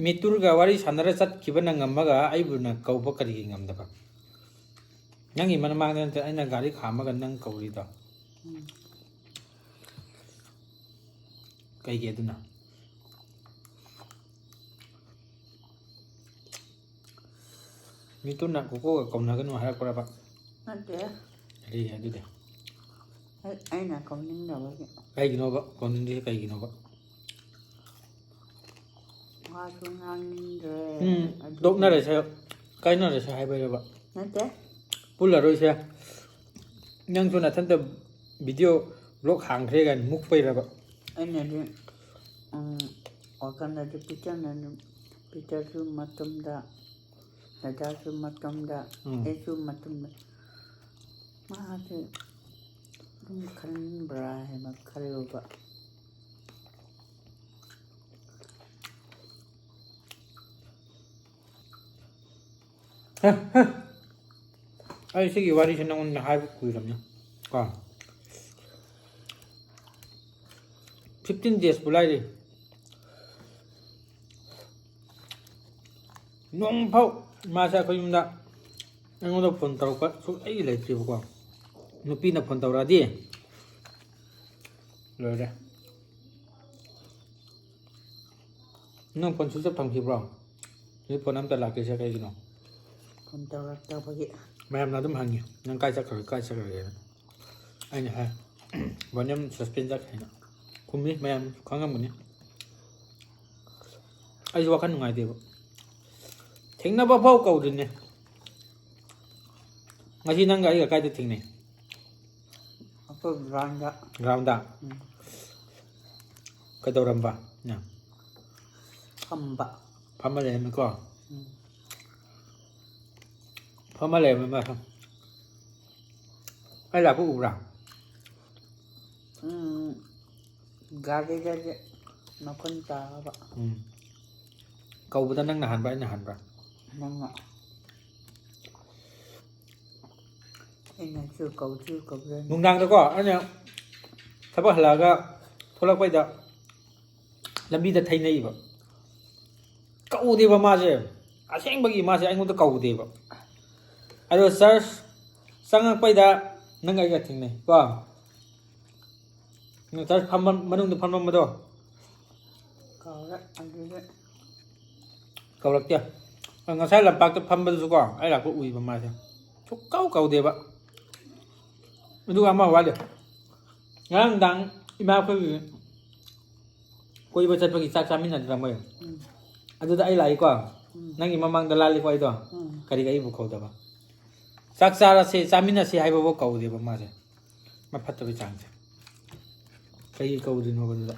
ꯃꯤꯇꯨꯔꯒ ꯋꯥꯔꯤ ꯁꯥꯟꯅꯔ ꯆꯠꯈꯤꯕꯅ ꯉꯝꯃꯒ ꯑꯩꯕꯨꯅ ꯀꯧꯕ ꯀꯔꯤꯒꯤ ꯉꯝꯗꯕ? ꯅꯪꯒꯤ ꯃꯃꯥꯡꯗ ꯅꯠꯇꯦ ꯑꯩꯅ ꯒꯥꯔꯤ ꯈꯥꯝꯃꯒ ꯅꯪ ꯀꯧꯔꯤꯗꯣ꯫ ꯎꯝ꯫ ꯀꯩꯒꯤ ꯑꯗꯨꯅ? ꯃꯤꯇꯨꯅ ꯀꯣꯀꯣꯒ ꯀꯧꯅꯒꯅꯨ ꯍꯥꯏꯔꯛꯄ꯭ꯔꯕ? ꯅꯠꯇꯦ꯫ ꯀꯔꯤ ꯑꯗꯨꯗꯤ? ꯑꯩ-, ꯑꯩꯅ ꯀꯧꯅꯤꯡꯗꯕꯒꯤ꯫ ꯀꯩꯒꯤꯅꯣꯕ? ꯀꯧꯅꯤꯡꯗ꯭ꯔꯤꯁꯦ ꯀꯩꯒꯤꯅꯣꯕ? ꯋꯥꯁꯨ ꯉꯥꯡꯅꯤꯡꯗ꯭ꯔꯦ꯫ ꯎꯝ, ꯑꯗꯨꯒꯤ ꯇꯣꯛꯅꯔꯁꯦ, ꯀꯥꯏꯅꯔꯁꯦ ꯍꯥꯏꯕꯩꯔꯕ? ꯅꯠꯇꯦ꯫ ꯄꯨꯜꯂꯔꯣꯏꯁꯦ꯫ ꯅꯪꯁꯨ ꯅꯊꯟꯇ video blog ꯍꯥꯡꯈ꯭ꯔꯦ ꯀꯥꯏꯅ ꯃꯨꯛꯄꯩꯔꯕ? ꯑꯩꯅꯗꯤ, ꯎꯝ, ꯋꯥꯈꯜꯗꯗꯤ ꯄꯤꯇꯔꯅ ꯑꯗꯨꯝ, ꯄꯤꯇꯔꯁꯨ ꯃꯇꯝꯗ, ꯗꯗꯥꯁꯨ ꯃꯇꯝꯗ, ꯎꯝ꯫ ꯑꯩꯁꯨ ꯃꯇꯝꯗ꯫ ꯃꯥꯁꯦ ꯑꯗꯨꯝ ꯈꯟꯕ꯭ꯔꯥ ꯍꯥꯏꯅ ꯈꯜꯂꯨꯕ꯫ ꯑꯩ ꯁꯤꯒꯤ ꯋꯥꯔꯤꯁꯦ ꯅꯉꯣꯟꯗ ꯍꯥꯏꯕ ꯀꯨꯏꯔꯕꯅꯤ ꯀꯣ꯫ ꯐꯤꯐꯇꯤꯟ ꯗꯦꯖꯄꯨ ꯂꯥꯏꯔꯤ꯫ ꯅꯣꯡꯐꯥꯎ ꯃꯥꯁꯦ ꯑꯩꯈꯣꯏ ꯌꯨꯝꯗ ꯑꯩꯉꯣꯟꯗ ꯐꯣꯟ ꯇꯧꯔꯛꯄ ꯁꯨꯛꯂꯩ ꯂꯩꯇ꯭ꯔꯤꯕꯀꯣ꯫ ꯅꯨꯄꯤꯅ ꯐꯣꯟ ꯇꯧꯔꯛꯑꯗꯤ ꯂꯣꯏꯔꯦ꯫ ꯅꯪ ꯐꯣꯟ ꯁ꯭ꯋꯤꯆ ꯑꯣꯐ ꯊꯝꯈꯤꯕ꯭ꯔꯣ? ꯍꯧꯖꯤꯛ ꯐꯣꯟ ꯑꯝꯇ ꯂꯥꯛꯇ꯭ꯔꯤꯁꯦ ꯀꯩꯒꯤꯅꯣ? ꯐꯣꯟ ꯇꯧꯔꯛꯇꯕꯒꯤ꯫ ꯃꯌꯥꯝꯅ ꯑꯗꯨꯝ ꯍꯪꯉꯤ, "ꯅꯪ ꯀꯥꯏ ꯆꯠꯈ꯭ꯔꯒꯦ, ꯀꯥꯏ ꯆꯠꯈ꯭ꯔꯒꯦꯅ?" ꯑꯩꯅ ꯍꯥꯏ, "ꯕꯣꯅꯤꯌꯝ ꯁꯁꯄꯦꯟ ꯆꯠꯈ꯭ꯔꯦꯅ" ꯈꯨꯝꯃꯤ꯫ ꯃꯌꯥꯝ ꯈꯪꯉꯝꯒꯅꯤ꯫ ꯑꯩꯁꯨ ꯋꯥꯈꯜ ꯅꯨꯡꯉꯥꯏꯇꯦꯕ꯫ ꯊꯦꯡꯅꯕ ꯐꯥꯎ ꯀꯧꯗ꯭ꯔꯤꯅꯦ꯫ ꯉꯁꯤ ꯅꯪꯒ ꯑꯩꯒ ꯀꯥꯏꯗ ꯊꯦꯡꯅꯩ? ꯑꯩꯈꯣꯏ ꯒ꯭ꯔꯥꯎꯟꯗ꯫ ꯒ꯭ꯔꯥꯎꯟꯗ? ꯎꯝ꯫ ꯀꯩꯗꯧꯔꯝꯕ ꯅꯪ? ꯐꯝꯕ꯫ ꯐꯝꯃ ꯂꯩꯔꯝꯃꯤꯀꯣ? ꯎꯝ꯫ ꯐꯝꯃ ꯂꯩꯔꯝꯃꯤ ꯃꯥꯁꯨ꯫ ꯑꯩ ꯂꯥꯛꯄ ꯎꯕ꯭ꯔꯥ? ꯎꯝ, ꯒꯥꯔꯤꯗꯒꯤ ꯃꯈꯨꯟ ꯇꯥꯕ꯫ ꯎꯝ꯫ ꯀꯧꯕꯗ ꯅꯪꯅ ꯍꯥꯟꯕ꯭ꯔꯥ, ꯑꯩꯅ ꯍꯥꯟꯕ꯭ꯔꯥ? ꯅꯪꯅ꯫ ꯑꯩꯅꯁꯨ ꯀꯧꯁꯨ ꯀꯧꯔꯅꯤ꯫ ꯅꯨꯡꯗꯥꯡꯗꯀꯣ, ꯑꯩꯅ ꯊꯕꯛ ꯍꯜꯂꯛꯑꯒ ꯊꯣꯛꯂꯛꯄꯩꯗ ꯂꯝꯕꯤꯗ ꯊꯩꯅꯩꯕ꯫ ꯀꯧꯗꯦꯕ ꯃꯥꯁꯦ꯫ ꯑꯁꯦꯡꯕꯒꯤ ꯃꯥꯁꯦ ꯑꯩꯉꯣꯟꯗ ꯀꯧꯗꯦꯕ꯫ ꯑꯗꯣ ꯆꯔꯆ ꯆꯪꯉꯛꯄꯩꯗ ꯅꯪ ꯑꯩꯒ ꯊꯦꯡꯅꯩ ꯀꯣ꯫ ꯅꯪ ꯆꯔꯆ ꯐꯝꯕ, ꯃꯅꯨꯡꯗ ꯐꯝꯃꯝꯕꯗꯣ? ꯀꯧꯔꯦ, ꯑꯗꯨꯗꯤ꯫ ꯀꯧꯔꯛꯇꯦ꯫ ꯉꯁꯥꯏ ꯂꯝꯄꯥꯛꯇ ꯐꯝꯕꯗꯨꯁꯨ ꯀꯣ, ꯑꯩ ꯂꯥꯛꯄ ꯎꯏꯕ ꯃꯥꯁꯦ꯫ ꯁꯨꯛꯀꯧ ꯀꯧꯗꯦꯕ꯫ ꯑꯗꯨꯒ ꯑꯃ ꯋꯥꯠꯂꯤ꯫ ꯉꯔꯥꯡ ꯅꯨꯡꯗꯥꯡ ꯏꯃꯥ ꯑꯩꯈꯣꯏꯒꯤ ꯀꯣꯏꯕ ꯆꯠꯄꯒꯤ ꯆꯥꯛ ꯆꯥꯃꯤꯟꯅꯗ꯭ꯔꯥ ꯃꯣꯏ? ꯎꯝ꯫ ꯑꯗꯨꯗ ꯑꯩ ꯂꯥꯛꯏꯀꯣ꯫ ꯎꯝ꯫ ꯅꯪꯒꯤ ꯃꯃꯥꯡꯗ ꯂꯥꯜꯂꯤꯀꯣ ꯑꯩꯗꯣ? ꯎꯝ꯫ ꯀꯔꯤꯒꯤ ꯑꯩꯕꯨ ꯀꯧꯗꯕ? ꯆꯥꯛ ꯆꯥꯔꯁꯦ, ꯆꯥꯃꯤꯟꯅꯁꯦ ꯍꯥꯏꯕꯐꯥꯎ ꯀꯧꯗꯦꯕ ꯃꯥꯁꯦ꯫ ꯃꯥ ꯐꯠꯇꯕꯩ ꯆꯥꯡꯁꯦ꯫ ꯀꯩꯒꯤ ꯀꯧꯗ꯭ꯔꯤꯅꯣꯕ ꯑꯗꯨꯗ?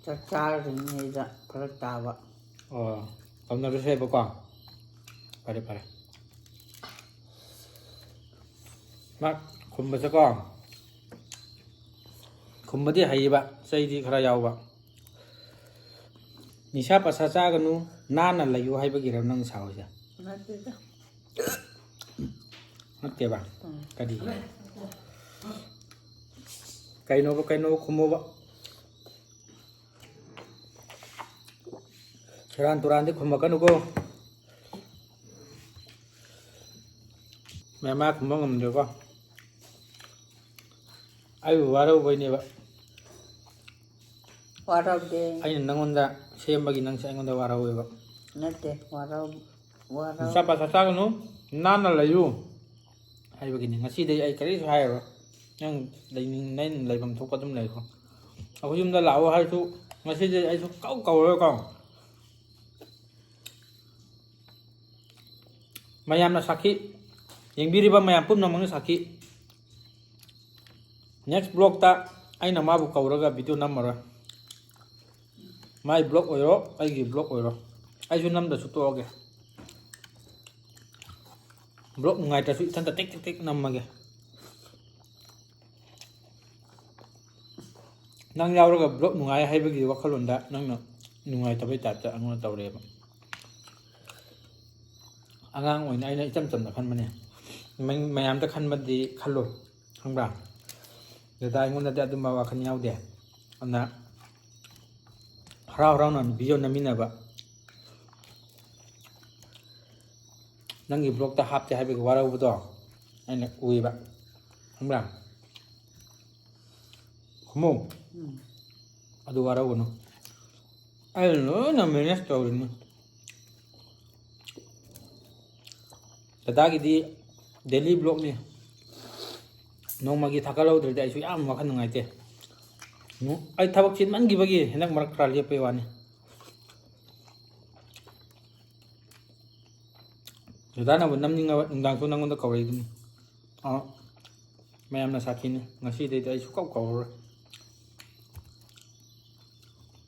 ꯆꯥꯛ ꯆꯥꯔꯤꯉꯩꯗ ꯐꯔꯛ ꯇꯥꯕ꯫ ꯑꯣ, ꯀꯧꯅꯔꯁꯦꯕꯀꯣ꯫ ꯐꯔꯦ, ꯐꯔꯦ꯫ ꯃꯥ ꯈꯨꯝꯕꯁꯦꯀꯣ, ꯈꯨꯝꯕꯗꯤ ꯍꯩꯌꯦꯕ, ꯆꯩꯗꯤ ꯈꯔ ꯌꯥꯎꯕ꯫ "ꯅꯤꯁꯥ ꯄꯁꯥ ꯆꯥꯒꯅꯨ, ꯅꯥꯟꯅ ꯂꯩꯌꯨ" ꯍꯥꯏꯕꯒꯤꯔ ꯅꯪ ꯁꯥꯎꯔꯤꯁꯦ? ꯅꯠꯇꯦꯗ꯫ ꯅꯠꯇꯦꯕ? ꯎꯝ꯫ ꯀꯔꯤ? ꯀꯩꯅꯣꯕ, ꯀꯩꯅꯣꯕ ꯈꯨꯝꯃꯣꯕ꯫ ꯁꯦꯔꯥꯟ ꯇꯨꯔꯥꯟꯗꯤ ꯈꯨꯝꯃꯛꯀꯅꯨꯀꯣ꯫ ꯃꯦꯝꯃ ꯈꯨꯝꯕ ꯉꯝꯗ꯭ꯔꯦꯀꯣ꯫ ꯑꯩꯕꯨ ꯋꯥꯔꯧꯕꯩꯅꯦꯕ꯫ ꯋꯥꯔꯧꯗꯦ꯫ ꯑꯩꯅ ꯅꯪꯉꯣꯟꯗ ꯁꯦꯝꯕꯒꯤ ꯅꯪꯁꯦ ꯑꯩꯉꯣꯟꯗ ꯋꯥꯔꯧꯋꯦꯕ꯫ ꯅꯠꯇꯦ, ꯋꯥꯔꯧ-, ꯋꯥꯔꯧ-, ꯅꯤꯁꯥ ꯄꯥꯁꯥ ꯆꯥꯒꯅꯨ, ꯅꯥꯟꯅ ꯂꯩꯌꯨ ꯍꯥꯏꯕꯒꯤꯅꯤ꯫ ꯉꯁꯤꯗꯩ ꯑꯩ ꯀꯔꯤꯁꯨ ꯍꯥꯏꯔꯔꯣꯏ꯫ ꯅꯪ ꯂꯩꯅꯤꯡ-, ꯅꯪ ꯂꯩꯐꯝ ꯊꯣꯛꯄ ꯑꯗꯨꯝ ꯂꯩꯈ꯭ꯔꯣ꯫ ꯑꯩꯈꯣꯏ ꯌꯨꯝꯗ ꯂꯥꯛꯑꯣ ꯍꯥꯏꯔꯁꯨ ꯉꯁꯤꯗꯤ ꯑꯩ ꯁꯨꯡꯀꯧ ꯀꯧꯔꯔꯣꯏꯀꯣ꯫ ꯃꯌꯥꯝꯅ ꯁꯥꯈꯤ, ꯌꯦꯡꯕꯤꯔꯤꯕ ꯃꯌꯥꯝ ꯄꯨꯝꯅꯃꯛꯅ ꯁꯥꯈꯤ꯫ Next vlogꯇ ꯑꯩꯅ ꯃꯥꯕꯨ ꯀꯧꯔꯒ video ꯅꯝꯃꯔꯣꯏ꯫ ꯃꯥꯏ vlog ꯑꯣꯏꯔꯣ, ꯑꯩꯒꯤ vlog ꯑꯣꯏꯔꯣ, ꯑꯩꯁꯨ ꯅꯝꯗ꯭ꯔꯁꯨ ꯇꯣꯛꯑꯒꯦ꯫ Vlog ꯅꯨꯡꯉꯥꯏꯇ꯭ꯔꯁꯨ ꯏꯊꯟꯇ ꯇꯦꯛ ꯇꯦꯛ ꯇꯦꯛ ꯅꯝꯃꯒꯦ꯫ ꯅꯪ ꯌꯥꯎꯔꯒ vlog ꯅꯨꯡꯉꯥꯏ ꯍꯥꯏꯕꯒꯤ ꯋꯥꯈꯜꯂꯣꯟꯗ ꯅꯪꯅ ꯅꯨꯡꯉꯥꯏꯇꯕꯩ typeꯇ ꯑꯩꯉꯣꯟꯗ ꯇꯧꯔꯛꯑꯦꯕ꯫ ꯑꯉꯥꯡ ꯑꯣꯏꯅ ꯑꯩꯅ ꯏꯆꯝ ꯆꯝꯅ ꯈꯟꯕꯅꯦ꯫ ꯃꯌꯥꯝꯗ ꯈꯟꯕꯗꯤ ꯈꯜꯂꯣ, ꯈꯪꯕ꯭ꯔꯥ? ꯗꯗꯥ ꯑꯩꯉꯣꯟꯗꯗꯤ ꯑꯗꯨꯝꯕ ꯋꯥꯈꯜ ꯌꯥꯎꯗꯦ꯫ ꯑꯗꯨꯅ ꯍꯔꯥꯎ ꯍꯔꯥꯎꯅ video ꯅꯝꯃꯤꯟꯅꯕ꯫ ꯅꯪꯒꯤ vlogꯇ ꯍꯥꯞꯇꯦ ꯍꯥꯏꯕꯒꯤ ꯋꯥꯔꯧꯕꯗꯣ ꯑꯩꯅ ꯎꯏꯕ, ꯈꯪꯕ꯭ꯔꯥ? ꯈꯨꯝꯃꯨ꯫ ꯎꯝ꯫ ꯑꯗꯨ ꯋꯥꯔꯧꯒꯅꯨ꯫ ꯑꯩꯅ ꯂꯣꯏꯅ manage ꯇꯧꯔꯤꯅꯤ꯫ ꯗꯗꯥꯒꯤꯗꯤ daily vlogꯅꯤ꯫ ꯅꯣꯡꯃꯒꯤ ꯊꯥꯒꯠꯍꯧꯗ꯭ꯔꯗꯤ ꯑꯩꯁꯨ ꯌꯥꯝ ꯋꯥꯈꯜ ꯅꯨꯡꯉꯥꯏꯇꯦ꯫ ꯅꯨ-, ꯑꯩ ꯊꯕꯛ ꯆꯤꯟꯃꯟꯈꯤꯕꯒꯤ ꯍꯟꯗꯛ ꯃꯔꯛ ꯈꯔ ꯂꯦꯞꯄꯩ ꯋꯥꯅꯤ꯫ ꯗꯗꯥꯅꯕꯨ ꯅꯝꯅꯤꯡꯉꯕ ꯅꯨꯡꯗꯥꯡꯁꯨ ꯅꯪꯉꯣꯟꯗ ꯀꯧꯔꯛꯏꯗꯨꯅꯤ꯫ ꯑ, ꯃꯌꯥꯝꯅ ꯁꯥꯈꯤꯅꯤ꯫ ꯉꯁꯤꯗꯩꯗꯤ ꯑꯩ ꯁꯨꯛꯀꯧ ꯀꯧꯔꯔꯣꯏ꯫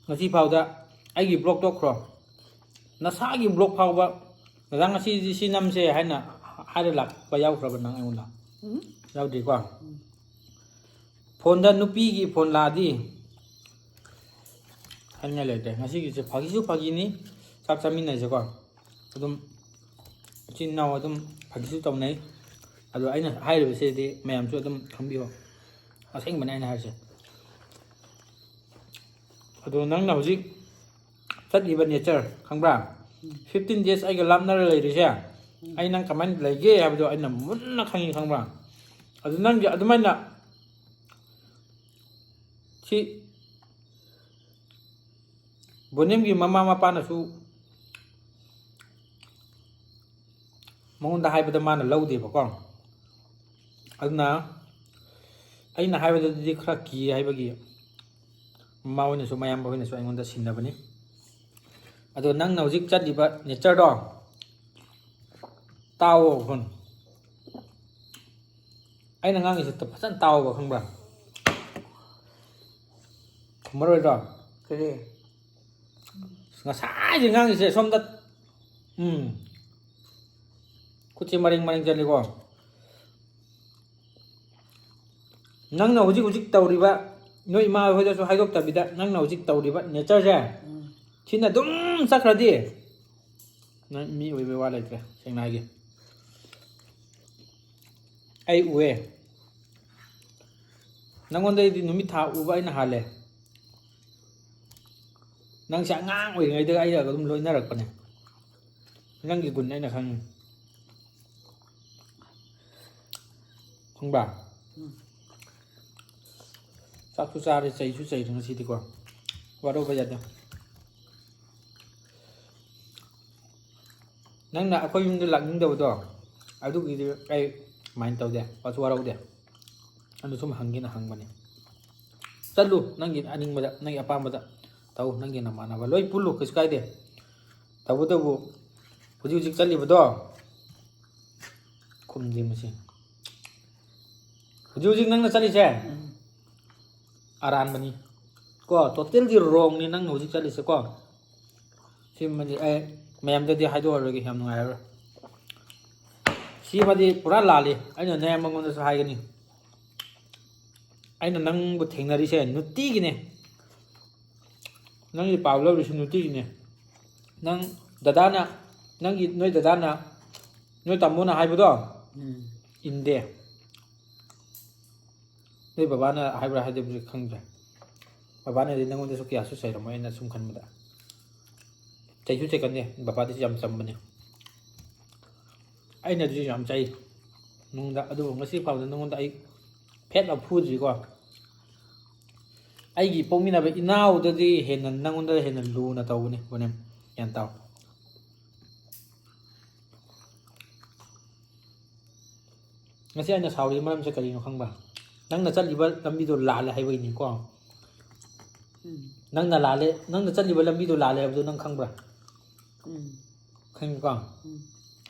ꯉꯁꯤ ꯐꯥꯎꯗ ꯑꯩꯒꯤ vlog ꯇꯣꯛꯈ꯭ꯔꯣ꯫ ꯅꯁꯥꯒꯤ vlog ꯐꯥꯎꯕ, "ꯗꯗꯥ, ꯉꯁꯤꯗꯤ ꯁꯤ ꯅꯝꯁꯦ" ꯍꯥꯏꯅ ꯍꯥꯏꯔ ꯂꯥꯛꯄ ꯌꯥꯎꯈ꯭ꯔꯕ ꯅꯪ ꯑꯩꯉꯣꯟꯗ? ꯎꯝ꯫ ꯌꯥꯎꯗ꯭ꯔꯤꯀꯣ? ꯎꯝ꯫ Phoneꯗ ꯅꯨꯄꯤꯒꯤ phone ꯂꯥꯛꯑꯗꯤ ꯍꯥꯏꯅꯤꯡꯉꯥꯏ ꯂꯩꯇ꯭ꯔꯦ꯫ ꯉꯁꯤꯒꯤꯁꯦ ꯐꯥꯒꯤꯁꯨ ꯐꯥꯒꯤꯅꯤ, ꯆꯥꯛ ꯆꯥꯃꯤꯟꯅꯁꯦꯀꯣ꯫ ꯑꯗꯨꯝ ꯏꯆꯤꯟ ꯏꯅꯥꯎ ꯑꯗꯨꯝ ꯐꯥꯒꯤꯁꯨ ꯇꯧꯅꯩ꯫ ꯑꯗꯣ ꯑꯩꯅ ꯍꯥꯏꯔꯤꯕꯁꯤꯗꯤ ꯃꯌꯥꯝꯁꯨ ꯑꯗꯨꯝ ꯈꯪꯕꯤꯌꯣ꯫ ꯑꯁꯦꯡꯕꯅꯦ ꯑꯩꯅ ꯍꯥꯏꯔꯤꯁꯦ꯫ ꯑꯗꯣ ꯅꯪꯅ ꯍꯧꯖꯤꯛ ꯆꯠꯂꯤꯕ ꯅꯦꯆꯔ ꯈꯪꯕ꯭ꯔꯥ? ꯐꯤꯐꯇꯤꯟ ꯗꯦꯖ ꯑꯩꯒ ꯂꯥꯞꯅꯔ ꯂꯩꯔꯤꯁꯦ, ꯑꯩ ꯅꯪ ꯀꯃꯥꯏꯅ ꯂꯩꯒꯦ ꯍꯥꯏꯕꯗꯣ ꯑꯩꯅ ꯃꯨꯟꯅ ꯈꯪꯉꯤ, ꯈꯪꯕ꯭ꯔꯥ? ꯑꯗꯨ ꯅꯪꯒꯤ ꯑꯗꯨꯃꯥꯏꯅ ꯁꯤ ꯕꯣꯅꯤꯝꯒꯤ ꯃꯃꯥ ꯃꯄꯥꯅꯁꯨ ꯃꯉꯣꯟꯗ ꯍꯥꯏꯕꯗ ꯃꯥꯅ ꯂꯧꯗꯦꯕꯀꯣ꯫ ꯑꯗꯨꯅ ꯑꯩꯅ ꯍꯥꯏꯕꯗꯗꯤ ꯈꯔ ꯀꯤ ꯍꯥꯏꯕꯒꯤ ꯃꯃꯥ ꯍꯣꯏꯅꯁꯨ, ꯃꯌꯥꯝꯕ ꯍꯣꯏꯅꯁꯨ ꯑꯩꯉꯣꯟꯗ ꯁꯤꯟꯅꯕꯅꯤ꯫ ꯑꯗꯣ ꯅꯪꯅ ꯍꯧꯖꯤꯛ ꯆꯠꯂꯤꯕ ꯅꯦꯆꯔꯗꯣ ꯇꯥꯎꯑꯣ ꯐꯣꯟ꯫ ꯑꯩꯅ ꯉꯥꯡꯉꯤꯁꯦ ꯐꯖꯅ ꯇꯥꯎꯑꯣꯕ, ꯈꯪꯕ꯭ꯔꯥ? ꯈꯨꯝꯃꯔꯣꯏꯗ꯭ꯔꯣ? ꯀꯔꯤ? ꯉꯁꯥꯏꯗꯤ ꯉꯥꯡꯉꯤꯁꯦ ꯁꯣꯝꯗ꯫ ꯎꯝ꯫ ꯈꯨꯠꯁꯦ ꯃꯔꯦꯡ ꯃꯔꯦꯡ ꯆꯠꯂꯤꯀꯣ꯫ ꯅꯪꯅ ꯍꯧꯖꯤꯛ ꯍꯧꯖꯤꯛ ꯇꯧꯔꯤꯕ, ꯅꯣꯏ ꯏꯃꯥ ꯍꯣꯏꯗꯁꯨ ꯍꯥꯏꯗꯣꯛꯇꯕꯤꯗ ꯅꯪꯅ ꯍꯧꯖꯤꯛ ꯇꯧꯔꯤꯕ ꯅꯦꯆꯔꯁꯦ, ꯁꯤꯅ ꯑꯗꯨꯝ ꯆꯠꯈ꯭ꯔꯗꯤ ꯅꯪ ꯃꯤ ꯑꯣꯏꯕꯩ ꯋꯥ ꯂꯩꯇ꯭ꯔꯦ, ꯁꯦꯡꯅ ꯍꯥꯏꯒꯦ꯫ ꯑꯩ ꯎꯑꯦ꯫ ꯅꯪꯉꯣꯟꯗꯩꯗꯤ ꯅꯨꯃꯤꯠ ꯊꯥ ꯎꯕ ꯑꯩꯅ ꯍꯥꯜꯂꯦ꯫ ꯅꯪꯁꯦ ꯑꯉꯥꯡ ꯑꯣꯏꯔꯤꯉꯩꯗꯒꯤ ꯑꯩꯒ ꯑꯗꯨꯝ ꯂꯣꯏꯅꯔꯛꯄꯅꯦ꯫ ꯅꯪꯒꯤ ꯒꯨꯟ ꯑꯩꯅ ꯈꯪꯉꯤ꯫ ꯈꯪꯕ꯭ꯔꯥ? ꯆꯥꯛꯁꯨ ꯆꯥꯔꯦ, ꯆꯩꯁꯨ ꯆꯩꯔꯦ ꯉꯁꯤꯗꯤꯀꯣ꯫ ꯋꯥꯔꯧꯕ ꯌꯥꯗꯦ꯫ ꯅꯪꯅ ꯑꯩꯈꯣꯏ ꯌꯨꯝꯗ ꯂꯥꯛꯅꯤꯡꯗꯕꯗꯣ, ꯑꯗꯨꯒꯤꯗꯤ ꯑꯩ ꯃꯥꯏꯟ ꯇꯧꯗꯦ, ꯋꯥꯁꯨ ꯋꯥꯔꯧꯗꯦ꯫ ꯑꯗꯨ ꯁꯨꯝ ꯍꯪꯒꯦꯅ ꯍꯪꯕꯅꯤ꯫ ꯆꯠꯂꯨ, ꯅꯪꯒꯤ ꯑꯅꯤꯡꯕꯗ, ꯅꯪꯒꯤ ꯑꯄꯥꯝꯕꯗ ꯇꯧ, ꯅꯪꯒꯤ ꯅꯃꯥꯟꯅꯕ ꯂꯣꯏ ꯄꯨꯜꯂꯨ, ꯀꯩꯁꯨ ꯀꯥꯏꯗꯦ꯫ ꯇꯧꯕꯇꯕꯨ ꯍꯧꯖꯤꯛ ꯍꯧꯖꯤꯛ ꯆꯠꯂꯤꯕꯗꯣ, ꯈꯨꯝꯗꯦ ꯃꯁꯤ꯫ ꯍꯧꯖꯤꯛ ꯍꯧꯖꯤꯛ ꯅꯪꯅ ꯆꯠꯂꯤꯁꯦ ꯑꯔꯥꯟꯕꯅꯤ ꯀꯣ, ꯇꯣꯇꯦꯜꯗꯤ ꯔꯣꯡꯅꯤ ꯅꯪꯅ ꯍꯧꯖꯤꯛ ꯆꯠꯂꯤꯁꯦ ꯀꯣ꯫ ꯁꯤꯃꯗꯤ ꯑꯩ ꯃꯌꯥꯝꯗꯗꯤ ꯍꯥꯏꯗꯣꯛꯑꯔꯣꯏꯒꯦ, ꯌꯥꯝ ꯅꯨꯡꯉꯥꯏꯔꯔꯣꯏ꯫ ꯁꯤꯃꯗꯤ ꯄꯨꯔꯥ ꯂꯥꯜꯂꯤ꯫ ꯑꯩꯅ ꯅꯌꯥꯝꯕꯉꯣꯟꯗꯁꯨ ꯍꯥꯏꯒꯅꯤ꯫ ꯑꯩꯅ ꯅꯪꯕꯨ ꯊꯦꯡꯅꯔꯤꯁꯦ ꯅꯨꯡꯇꯤꯒꯤꯅꯦ꯫ ꯅꯪꯒꯤ ꯄꯥꯎ ꯂꯧꯔꯤꯁꯤ ꯅꯨꯡꯇꯤꯒꯤꯅꯦ꯫ ꯅꯪ ꯗꯗꯥꯅ, ꯅꯪꯒꯤ, ꯅꯣꯏ ꯗꯗꯥꯅ, ꯅꯣꯏ ꯇꯥꯃꯣꯅ ꯍꯥꯏꯕꯗꯣ ꯏꯟꯗꯦ꯫ ꯅꯣꯏ ꯕꯕꯥꯅ ꯍꯥꯏꯕ꯭ꯔꯥ ꯍꯥꯏꯗꯕ꯭ꯔꯥ ꯈꯪꯗ꯭ꯔꯦ꯫ ꯕꯕꯥꯅꯗꯤ ꯅꯪꯉꯣꯟꯗꯁꯨ ꯀꯌꯥꯁꯨ ꯆꯩꯔꯝꯃꯣꯏ, ꯑꯩꯅ ꯁꯨꯝ ꯈꯟꯕꯗ꯫ ꯆꯩꯁꯨ ꯆꯩꯒꯟꯗꯦ, ꯕꯕꯥꯗꯤ ꯌꯥꯝ ꯆꯝꯕꯅꯦ꯫ ꯑꯩꯅꯗꯤ ꯌꯥꯝ ꯆꯩ ꯅꯉꯣꯟꯗ, ꯑꯗꯨꯕꯨ ꯉꯁꯤ ꯐꯥꯎꯗ ꯅꯉꯣꯟꯗ ꯑꯩ ꯐꯦꯠ ꯑꯃ ꯐꯨꯗ꯭ꯔꯤꯀꯣ꯫ ꯑꯩꯒꯤ ꯄꯣꯛꯃꯤꯟꯅꯕ ꯏꯅꯥꯎꯗꯗꯤ ꯍꯦꯟꯅ ꯅꯉꯣꯟꯗ ꯍꯦꯟꯅ ꯂꯨꯅ ꯇꯧꯕꯅꯤ, ꯕꯣꯅꯦꯝ꯫ ꯒ꯭ꯌꯥꯟ ꯇꯥꯎ꯫ ꯉꯁꯤ ꯑꯩꯅ ꯁꯥꯎꯔꯤꯕ ꯃꯔꯝꯁꯦ ꯀꯔꯤꯅꯣ ꯈꯪꯕ꯭ꯔꯥ? ꯅꯪꯅ ꯆꯠꯂꯤꯕ ꯂꯝꯕꯤꯗꯣ ꯂꯥꯜꯂꯦ ꯍꯥꯏꯕꯒꯤꯅꯤꯀꯣ꯫ ꯎꯝ ꯅꯪꯅ ꯂꯥꯜꯂꯦ, ꯅꯪꯅ ꯆꯠꯂꯤꯕ ꯂꯝꯕꯤꯗꯣ ꯂꯥꯜꯂꯦ ꯍꯥꯏꯕꯗꯣ ꯅꯪ ꯈꯪꯕ꯭ꯔꯥ? ꯎꯝ ꯈꯪꯉꯤꯀꯣ? ꯎꯝ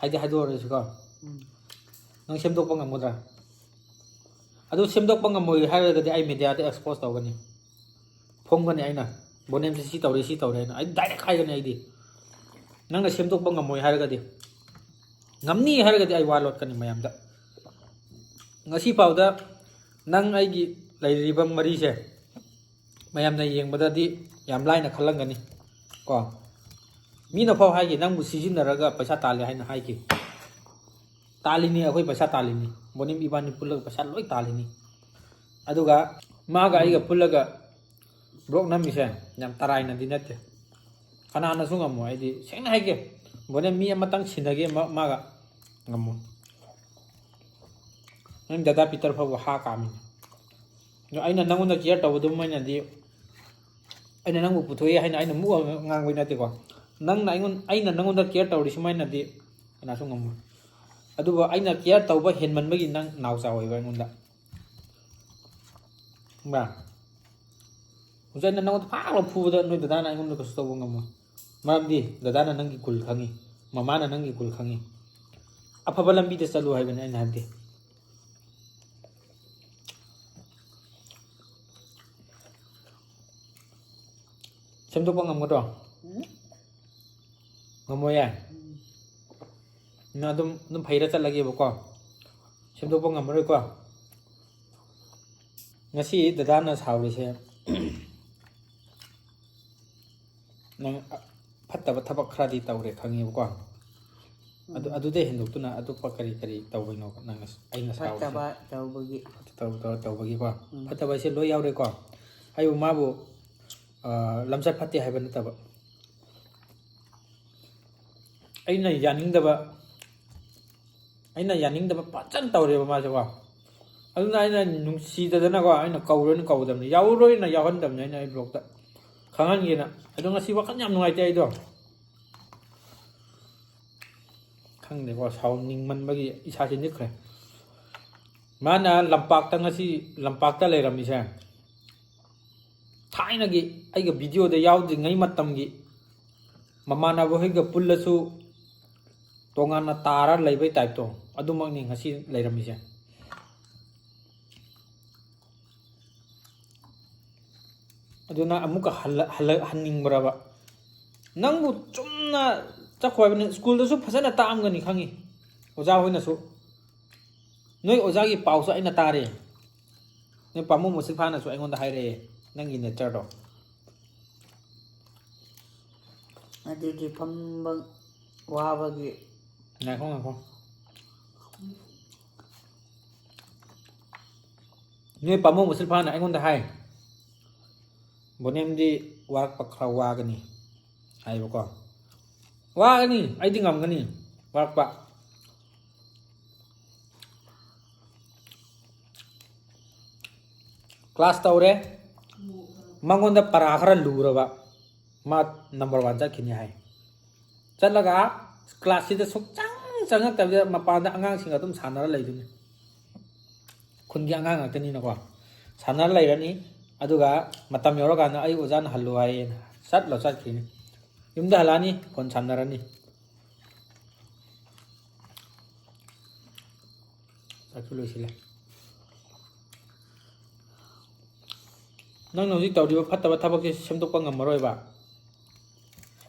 ꯍꯥꯏꯗꯤ ꯍꯥꯏꯗꯣꯛꯑꯔꯣꯏꯁꯤꯀꯣ꯫ ꯎꯝ ꯅꯪ ꯁꯦꯝꯗꯣꯛꯄ ꯉꯝꯒꯗ꯭ꯔꯥ? ꯑꯗꯨ ꯁꯦꯝꯗꯣꯛꯄ ꯉꯝꯃꯣꯏ ꯍꯥꯏꯔꯒꯗꯤ ꯑꯩ ꯃꯦꯗꯤꯌꯥꯗ ꯑꯦꯛꯁꯄꯣꯖ ꯇꯧꯒꯅꯤ, ꯐꯣꯡꯒꯅꯤ ꯑꯩꯅ꯫ ꯕꯣꯅꯦꯝꯁꯦ ꯁꯤ ꯇꯧꯔꯦ, ꯁꯤ ꯇꯧꯔꯦꯅ ꯑꯩ ꯗꯥꯏꯔꯦꯛ ꯍꯥꯏꯒꯅꯤ ꯑꯩꯗꯤ꯫ ꯅꯪꯅ ꯁꯦꯝꯗꯣꯛꯄ ꯉꯝꯃꯣꯏ ꯍꯥꯏꯔꯒꯗꯤ, ꯉꯝꯅꯤ ꯍꯥꯏꯔꯒꯗꯤ ꯑꯩ ꯋꯥ ꯂꯣꯠꯀꯅꯤ ꯃꯌꯥꯝꯗ꯫ ꯉꯁꯤ ꯐꯥꯎꯗ ꯅꯪ ꯑꯩꯒꯤ ꯂꯩꯔꯤꯕ ꯃꯔꯤꯁꯦ ꯃꯌꯥꯝꯅ ꯌꯦꯡꯕꯗꯗꯤ ꯌꯥꯝ ꯂꯥꯏꯅ ꯈꯜꯂꯝꯒꯅꯤ ꯀꯣ꯫ ꯃꯤꯅ ꯐꯥꯎ ꯍꯥꯏꯈꯤ, "ꯅꯪꯕꯨ ꯁꯤꯖꯤꯟꯅꯔꯒ ꯄꯩꯁꯥ ꯇꯥꯜꯂꯦ" ꯍꯥꯏꯅ ꯍꯥꯏꯈꯤ꯫ ꯇꯥꯜꯂꯤꯅꯤ, ꯑꯩꯈꯣꯏ ꯄꯩꯁꯥ ꯇꯥꯜꯂꯤꯅꯤ꯫ ꯕꯣꯅꯤꯝ ꯏꯕꯥꯅꯤ ꯄꯨꯜꯂꯒ ꯄꯩꯁꯥ ꯂꯣꯏ ꯇꯥꯜꯂꯤꯅꯤ꯫ ꯑꯗꯨꯒ ꯃꯥꯒ ꯑꯩꯒ ꯄꯨꯜꯂꯒ ꯕ꯭ꯂꯣꯛ ꯅꯝꯃꯤꯁꯦ ꯌꯥꯝ ꯇꯔꯥꯏꯅꯗꯤ ꯅꯠꯇꯦ꯫ ꯀꯅꯥꯅꯁꯨ ꯉꯝꯃꯣꯏ꯫ ꯑꯩꯗꯤ ꯁꯦꯡꯅ ꯍꯥꯏꯒꯦ, ꯕꯣꯅꯤꯝ ꯃꯤ ꯑꯃꯇꯪ ꯁꯤꯟꯅꯒꯦ ꯃꯥ-, ꯃꯥꯒ ꯉꯝꯃꯣꯏ꯫ ꯅꯪ ꯗꯗꯥ ꯄꯤꯇꯔ ꯐꯥꯎꯕ ꯍꯥ ꯀꯥꯝꯃꯤꯅꯤ꯫ ꯑꯗꯣ ꯑꯩꯅ ꯅꯪꯉꯣꯟꯗ ꯀꯤꯌꯔ ꯇꯧꯕ ꯑꯗꯨꯃꯥꯏꯅꯗꯤ, ꯑꯩꯅ ꯅꯪꯕꯨ ꯄꯨꯊꯣꯛꯑꯦ ꯍꯥꯏꯅ ꯑꯩꯅ ꯃꯨꯛ ꯉꯥꯡꯕꯩ ꯅꯠꯇꯦꯀꯣ꯫ ꯅꯪꯅ ꯑꯩꯉꯣꯟ-, ꯑꯩꯅ ꯅꯪꯉꯣꯟꯗ ꯀꯤꯌꯔ ꯇꯧꯔꯤ ꯁꯨꯃꯥꯏꯅꯗꯤ ꯀꯅꯥꯁꯨ ꯉꯝꯃꯣꯏ꯫ ꯑꯗꯨꯕꯨ ꯑꯩꯅ ꯀꯤꯌꯔ ꯇꯧꯕ ꯍꯦꯟꯃꯟꯕꯒꯤ ꯅꯪ ꯅꯥꯎ ꯆꯥꯎꯋꯦꯕ ꯑꯩꯉꯣꯟꯗ꯫ ꯈꯪꯕ꯭ꯔꯥ? ꯍꯧꯖꯤꯛ ꯑꯩꯅ ꯅꯪꯉꯣꯟꯗ ꯐꯥꯛ ꯂꯥꯎ ꯐꯨꯕꯗ ꯅꯣꯏ ꯗꯗꯥꯅ ꯑꯩꯉꯣꯟꯗ ꯀꯩꯁꯨ ꯇꯧꯕ ꯉꯝꯃꯣꯏ꯫ ꯃꯔꯝꯗꯤ ꯗꯗꯥꯅ ꯅꯪꯒꯤ ꯒꯨꯜ ꯈꯪꯉꯤ, ꯃꯃꯥꯅ ꯅꯪꯒꯤ ꯒꯨꯜ ꯈꯪꯉꯤ꯫ ꯑꯐꯕ ꯂꯝꯕꯤꯗ ꯆꯠꯂꯨ ꯍꯥꯏꯕꯅꯤ ꯑꯩꯅ ꯍꯥꯏꯕꯗꯤ꯫ ꯁꯦꯝꯗꯣꯛꯄ ꯉꯝꯒꯗ꯭ꯔꯣ? ꯎꯝ ꯉꯝꯃꯣꯏꯌꯦ? ꯎꯝ ꯅꯪ ꯑꯗꯨꯝ, ꯑꯗꯨꯝ ꯐꯩꯔ ꯆꯠꯂꯒꯦꯕꯀꯣ꯫ ꯁꯦꯝꯗꯣꯛꯄ ꯉꯝꯃꯔꯣꯏꯀꯣ꯫ ꯉꯁꯤ ꯗꯗꯥꯅ ꯁꯥꯎꯔꯤꯁꯦ, ꯅꯪ ꯐꯠꯇꯕ ꯊꯕꯛ ꯈꯔꯗꯤ ꯇꯧꯔꯦ ꯈꯪꯉꯦꯕꯀꯣ꯫ ꯑꯗꯨ, ꯑꯗꯨꯗꯩ ꯍꯦꯟꯗꯣꯛꯇꯨꯅ ꯑꯇꯣꯞꯄ ꯀꯔꯤ ꯀꯔꯤ ꯇꯧꯕꯩꯅꯣ ꯅꯪꯅ, ꯑꯩꯅ ꯁꯥꯎꯔꯤꯁꯦ? ꯐꯠꯇꯕ ꯇꯧꯕꯒꯤ꯫ ꯇꯧ-, ꯇꯧ-, ꯇꯧꯕꯒꯤꯀꯣ꯫ ꯎꯝ꯫ ꯐꯠꯇꯕ ꯍꯥꯏꯁꯦ ꯂꯣꯏ ꯌꯥꯎꯔꯦꯀꯣ꯫ ꯑꯩꯕꯨ ꯃꯥꯕꯨ, ꯑ, ꯂꯝꯆꯠ ꯐꯠꯇꯦ ꯍꯥꯏꯕ ꯅꯠꯇꯕ꯫ ꯑꯩꯅ ꯌꯥꯅꯤꯡꯗꯕ, ꯑꯩꯅ ꯌꯥꯅꯤꯡꯗꯕ ꯐꯖꯅ ꯇꯧꯔꯦꯕ ꯃꯥꯁꯦꯀꯣ꯫ ꯑꯗꯨꯅ ꯑꯩꯅ ꯅꯨꯡꯁꯤꯗꯗꯅꯀꯣ, ꯑꯩꯅ ꯀꯧꯔꯣꯏꯅ ꯀꯧꯗꯕꯅꯤ, ꯌꯥꯎꯔꯣꯏꯅ ꯌꯥꯎꯍꯟꯗꯕꯅꯤ ꯑꯩꯅ ꯑꯩ vlogꯇ ꯈꯪꯍꯟꯒꯦꯅ꯫ ꯑꯗꯣ ꯉꯁꯤ ꯋꯥꯈꯜ ꯌꯥꯝ ꯅꯨꯡꯉꯥꯏꯇꯦ ꯑꯩꯗꯣ꯫ ꯈꯪꯗꯦꯀꯣ, ꯁꯥꯎꯅꯤꯡꯃꯟꯕꯒꯤ ꯏꯁꯥꯁꯦ ꯅꯤꯛꯈ꯭ꯔꯦ꯫ ꯃꯥꯅ ꯂꯝꯄꯥꯛꯇ, ꯉꯁꯤ ꯂꯝꯄꯥꯛꯇ ꯂꯩꯔꯝꯃꯤꯁꯦ, ꯊꯥꯏꯅꯒꯤ ꯑꯩꯒ videoꯗ ꯌꯥꯎꯗ꯭ꯔꯤꯉꯩ ꯃꯇꯝꯒꯤ ꯃꯃꯥꯟꯅꯕ ꯍꯣꯏꯒ ꯄꯨꯜꯂꯁꯨ ꯇꯣꯉꯥꯟꯅ ꯇꯥꯔ ꯂꯩꯕꯩ typeꯇꯣ, ꯑꯗꯨꯃꯛꯅꯤ ꯉꯁꯤ ꯂꯩꯔꯝꯃꯤꯁꯦ꯫ ꯑꯗꯨꯅ ꯑꯃꯨꯛꯀ ꯍꯜꯂ-, ꯍꯜꯂ-, ꯍꯟꯅꯤꯡꯕ꯭ꯔꯕ? ꯅꯪꯕꯨ ꯆꯨꯝꯅ ꯆꯠꯈꯣ ꯍꯥꯏꯕꯅꯤ꯫ ꯁ꯭ꯀꯨꯜꯗꯁꯨ ꯐꯖꯅ ꯇꯥꯛꯑꯝꯒꯅꯤ ꯈꯪꯉꯤ, ꯑꯣꯖꯥ ꯍꯣꯏꯅꯁꯨ꯫ ꯅꯣꯏ ꯑꯣꯖꯥꯒꯤ ꯄꯥꯎꯁꯨ ꯑꯩꯅ ꯇꯥꯔꯦ꯫ ꯅꯣꯏ ꯄꯥꯃꯨꯡ ꯃꯨꯁꯤꯐꯥꯅꯁꯨ ꯑꯩꯉꯣꯟꯗ ꯍꯥꯏꯔꯛꯑꯦ, ꯅꯪꯒꯤ natureꯗꯣ꯫ ꯑꯗꯨꯒꯤ ꯐꯝꯕ ꯋꯥꯕꯒꯤ꯫ ꯉꯥꯏꯈꯣ, ꯉꯥꯏꯈꯣ꯫ ꯅꯣꯏ ꯄꯥꯃꯨꯡ ꯃꯨꯁꯤꯐꯥꯅ ꯑꯩꯉꯣꯟꯗ ꯍꯥꯏ, "ꯕꯣꯅꯦꯝꯗꯤ ꯋꯥꯔꯛꯄ ꯈꯔ ꯋꯥꯒꯅꯤ" ꯍꯥꯏꯕꯀꯣ꯫ ꯋꯥꯒꯅꯤ, ꯑꯩꯗꯤ ꯉꯝꯒꯅꯤ ꯋꯥꯔꯛꯄ꯫ Class ꯇꯧꯔꯦ, ꯃꯉꯣꯟꯗ ꯄꯔꯥ ꯈꯔ ꯂꯨꯔꯕ, ꯃꯥ number one ꯆꯠꯈꯤꯅꯤ ꯍꯥꯏ꯫ ꯆꯠꯂꯒ classꯁꯤꯗ ꯁꯨꯡꯆꯪ ꯆꯪꯉꯛꯇꯕꯤꯗ ꯃꯄꯥꯟꯗ ꯑꯉꯥꯡꯁꯤꯡꯒ ꯑꯗꯨꯝ ꯁꯥꯟꯅꯔ ꯂꯩꯗꯣꯏꯅꯤ꯫ ꯈꯨꯟꯒꯤ ꯑꯉꯥꯡ ꯉꯥꯛꯇꯅꯤꯅꯀꯣ꯫ ꯁꯥꯟꯅꯔ ꯂꯩꯔꯅꯤ꯫ ꯑꯗꯨꯒ ꯃꯇꯝ ꯌꯧꯔꯀꯥꯟꯗ ꯑꯩ ꯑꯣꯖꯥꯅ ꯍꯜꯂꯨ ꯍꯥꯏꯌꯦꯅ ꯆꯠꯂꯣ ꯆꯠꯈꯤꯅꯤ꯫ ꯌꯨꯝꯗ ꯍꯜꯂꯛꯑꯅꯤ, phone ꯁꯥꯟꯅꯔꯅꯤ꯫ ꯆꯥꯛꯁꯨ ꯂꯣꯏꯁꯤꯜꯂꯦ꯫ ꯅꯪꯅ ꯍꯧꯖꯤꯛ ꯇꯧꯔꯤꯕ ꯐꯠꯇꯕ ꯊꯕꯛꯁꯦ ꯁꯦꯝꯗꯣꯛꯄ ꯉꯝꯃꯔꯣꯏꯕ꯫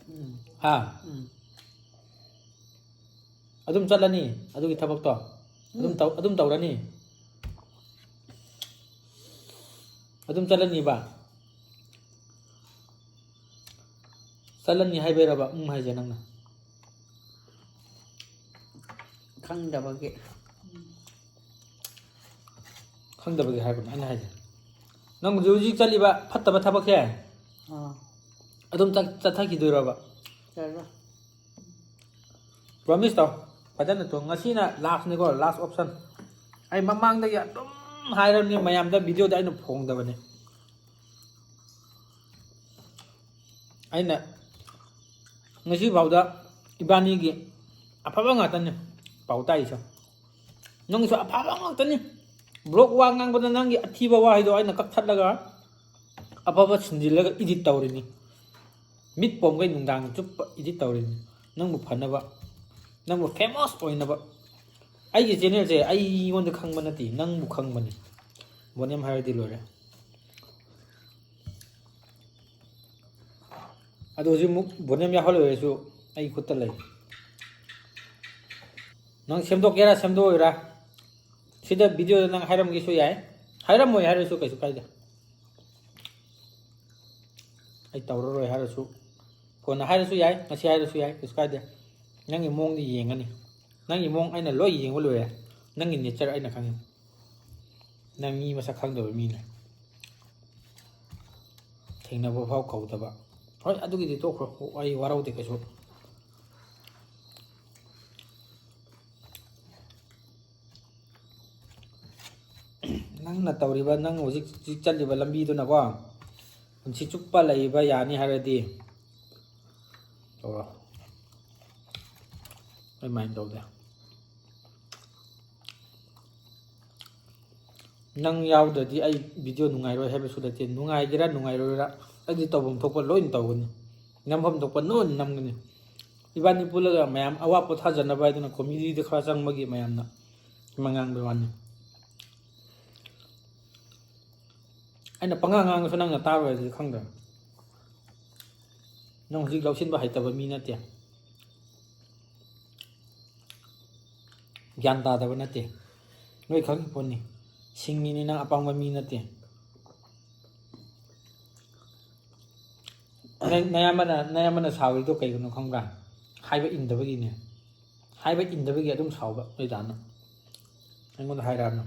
ꯎꯝ꯫ ꯍꯥ? ꯎꯝ꯫ ꯑꯗꯨꯝ ꯆꯠꯂꯅꯤ ꯑꯗꯨꯒꯤ ꯊꯕꯛꯇꯣ? ꯑꯗꯨꯝ ꯇꯧ-, ꯑꯗꯨꯝ ꯇꯧꯔꯅꯤ? ꯑꯗꯨꯝ ꯆꯠꯂꯅꯤꯕ? ꯆꯠꯂꯅꯤ ꯍꯥꯏꯕꯩꯔꯕ ꯎꯝ ꯍꯥꯏꯁꯦ ꯅꯪꯅ? ꯈꯪꯗꯕꯒꯤ꯫ ꯈꯪꯗꯕꯒꯤ ꯍꯥꯏꯕꯅꯦ ꯑꯩꯅ ꯍꯥꯏꯁꯦ꯫ ꯅꯪ ꯍꯧꯖꯤꯛ ꯍꯧꯖꯤꯛ ꯆꯠꯂꯤꯕ ꯐꯠꯇꯕ ꯊꯕꯛꯁꯦ ꯑꯥ ꯑꯗꯨꯝ ꯆꯠ- ꯆꯠꯊꯈꯤꯗꯣꯏꯔꯕ? ꯆꯠꯂꯣ꯫ ꯄ꯭ꯔꯣꯃꯤꯁ ꯇꯧ꯫ ꯐꯖꯅ ꯇꯧ꯫ ꯉꯁꯤꯅ ꯂꯥꯁꯅꯤꯀꯣ, ꯂꯥꯁ ꯑꯣꯞꯁꯟ꯫ ꯑꯩ ꯃꯃꯥꯡꯗꯒꯤ ꯑꯗꯨꯝ ꯍꯥꯏꯔꯕꯅꯤ ꯃꯌꯥꯝꯗ, ꯚꯤꯗꯤꯑꯣꯗ ꯑꯩꯅ ꯐꯣꯡꯗꯕꯅꯤ꯫ ꯑꯩꯅ ꯉꯁꯤꯐꯥꯎꯗ ꯏꯕꯥꯅꯤꯒꯤ ꯑꯐꯕ ꯉꯥꯛꯇꯅꯤ ꯄꯥꯎ ꯇꯥꯛꯏꯁꯦ꯫ ꯅꯪꯁꯨ ꯑꯐꯕ ꯉꯥꯛꯇꯅꯤ꯫ ꯕ꯭ꯂꯣꯛ ꯋꯥ ꯉꯥꯡꯕꯗ ꯅꯪꯒꯤ ꯑꯊꯤꯕ ꯋꯥꯍꯩꯗꯣ ꯑꯩꯅ ꯀꯛꯊꯠꯂꯒ ꯑꯐꯕ ꯁꯤꯟꯖꯤꯜꯂꯒ ꯏꯗꯤꯠ ꯇꯧꯔꯤꯅꯤ꯫ ꯃꯤꯠ ꯄꯣꯝꯈꯩ ꯅꯨꯡꯗꯥꯡ ꯆꯨꯞꯄ ꯏꯗꯤꯠ ꯇꯧꯔꯤꯅꯤ꯫ ꯅꯪꯕꯨ ꯐꯅꯕ, ꯅꯪꯕꯨ ꯐꯦꯃꯁ ꯑꯣꯏꯅꯕ꯫ ꯑꯩꯒꯤ ꯆꯦꯅꯦꯜꯁꯦ ꯑꯩꯉꯣꯟꯗ ꯈꯪꯕ ꯅꯠꯇꯦ, ꯅꯪꯕꯨ ꯈꯪꯕꯅꯤ꯫ ꯕꯣꯅꯦꯝ ꯍꯥꯏꯔꯗꯤ ꯂꯣꯏꯔꯦ꯫ ꯑꯗꯣ ꯍꯧꯖꯤꯛ ꯑꯃꯨꯛ ꯕꯣꯅꯦꯝ ꯌꯥꯎꯍꯜꯂꯣꯏꯔꯁꯨ ꯑꯩ ꯈꯨꯠꯇ ꯂꯩ꯫ ꯅꯪ ꯁꯦꯝꯗꯣꯛꯀꯦꯔꯥ ꯁꯦꯝꯗꯣꯛꯑꯣꯏꯔꯥ, ꯁꯤꯗ ꯚꯤꯗꯤꯑꯣꯗ ꯅꯪ ꯍꯥꯏꯔꯝꯒꯦꯁꯨ ꯌꯥꯏ, ꯍꯥꯏꯔꯝꯃꯣꯏ ꯍꯥꯏꯔꯁꯨ ꯀꯩꯁꯨ ꯀꯥꯏꯗꯦ꯫ ꯑꯩ ꯇꯧꯔꯔꯣꯏ ꯍꯥꯏꯔꯁꯨ, ꯀꯣꯟꯅ ꯍꯥꯏꯔꯁꯨ ꯌꯥꯏ, ꯉꯁꯤ ꯍꯥꯏꯔꯁꯨ ꯌꯥꯏ, ꯀꯩꯁꯨ ꯀꯥꯏꯗꯦ꯫ ꯅꯪꯒꯤ ꯃꯑꯣꯡꯗꯤ ꯌꯦꯡꯉꯅꯤ꯫ ꯅꯪꯒꯤ ꯃꯑꯣꯡ ꯑꯩꯅ ꯂꯣꯏ ꯌꯦꯡꯕ ꯂꯣꯏꯔꯦ꯫ ꯅꯪꯒꯤ ꯅꯦꯆꯔ ꯑꯩꯅ ꯈꯪꯉꯤ꯫ ꯅꯪ ꯃꯤ ꯃꯁꯛ ꯈꯪꯗꯕ ꯃꯤꯅꯦ꯫ ꯊꯦꯡꯅꯕ ꯐꯥꯎ ꯀꯧꯗꯕ꯫ ꯍꯣꯏ, ꯑꯗꯨꯒꯤꯗꯤ ꯇꯣꯛꯈ꯭ꯔꯣ꯫ ꯑꯩ ꯋꯥꯔꯧꯗꯦ ꯀꯩꯁꯨ꯫ ꯅꯪꯅ ꯇꯧꯔꯤꯕ, ꯅꯪ ꯍꯧꯖꯤꯛ ꯍꯧꯖꯤꯛ ꯆꯠꯂꯤꯕ ꯂꯝꯕꯤꯗꯨꯅꯀꯣ, ꯄꯨꯟꯁꯤ ꯆꯨꯞꯄ ꯂꯩꯕ ꯌꯥꯅꯤ ꯍꯥꯏꯔꯗꯤ ꯇꯧꯔꯣ꯫ ꯑꯩ ꯃꯥꯏꯟ ꯇꯧꯗꯦ꯫ ꯅꯪ ꯌꯥꯎꯗ꯭ꯔꯗꯤ ꯑꯩ ꯚꯤꯗꯤꯑꯣ ꯅꯨꯡꯉꯥꯏꯔꯣꯏ ꯍꯥꯏꯕꯁꯨ ꯂꯩꯇꯦ꯫ ꯅꯨꯡꯉꯥꯏꯒꯦꯔꯥ ꯅꯨꯡꯉꯥꯏꯔꯣꯏꯔꯥ, ꯑꯩꯗꯤ ꯇꯧꯐꯝ ꯊꯣꯛꯄ ꯂꯣꯏꯅ ꯇꯧꯒꯅꯤ, ꯅꯝꯐꯝ ꯊꯣꯛꯄ ꯂꯣꯏꯅ ꯅꯝꯒꯅꯤ꯫ ꯏꯕꯥꯅꯤ ꯄꯨꯜꯂꯒ ꯃꯌꯥꯝ ꯑꯋꯥ ꯄꯣꯊꯥꯖꯅꯕ ꯍꯥꯏꯗꯨꯅ ꯀꯣꯃꯦꯗꯤꯗ ꯈꯔ ꯆꯪꯕꯒꯤ ꯃꯌꯥꯝꯅ ꯃꯉꯥꯡꯕꯩ ꯋꯥꯅꯤ꯫ ꯑꯩꯅ ꯄꯉꯥꯡ ꯉꯥꯡꯉꯁꯨ ꯅꯪꯅ ꯇꯥꯔꯣꯏ ꯍꯥꯏꯗꯨꯗꯤ ꯈꯪꯗ꯭ꯔꯥ? ꯅꯪ ꯍꯧꯖꯤꯛ ꯂꯧꯁꯤꯟꯕ ꯍꯩꯇꯕ ꯃꯤ ꯅꯠꯇꯦ꯫ ꯒ꯭ꯌꯥꯟ ꯇꯥꯗꯕ ꯅꯠꯇꯦ꯫ ꯂꯣꯏ ꯈꯪꯉꯤ ꯄꯣꯠꯅꯤ꯫ ꯁꯤꯡꯉꯤꯅꯤ, ꯅꯪ ꯑꯄꯪꯕ ꯃꯤ ꯅꯠꯇꯦ꯫ ꯅ-, ꯅꯌꯥꯝꯕꯅ, ꯅꯌꯥꯝꯕꯅ ꯁꯥꯎꯔꯤꯗꯣ ꯀꯩꯒꯤꯅꯣ ꯈꯪꯕ꯭ꯔꯥ? ꯍꯥꯏꯕ ꯏꯟꯗꯕꯒꯤꯅꯦ꯫ ꯍꯥꯏꯕ ꯏꯟꯗꯕꯒꯤ ꯑꯗꯨꯝ ꯁꯥꯎꯕ ꯅꯣꯏ ꯗꯥꯅ꯫ ꯑꯩꯉꯣꯟꯗ ꯍꯥꯏꯔꯛꯑꯕꯅꯤ꯫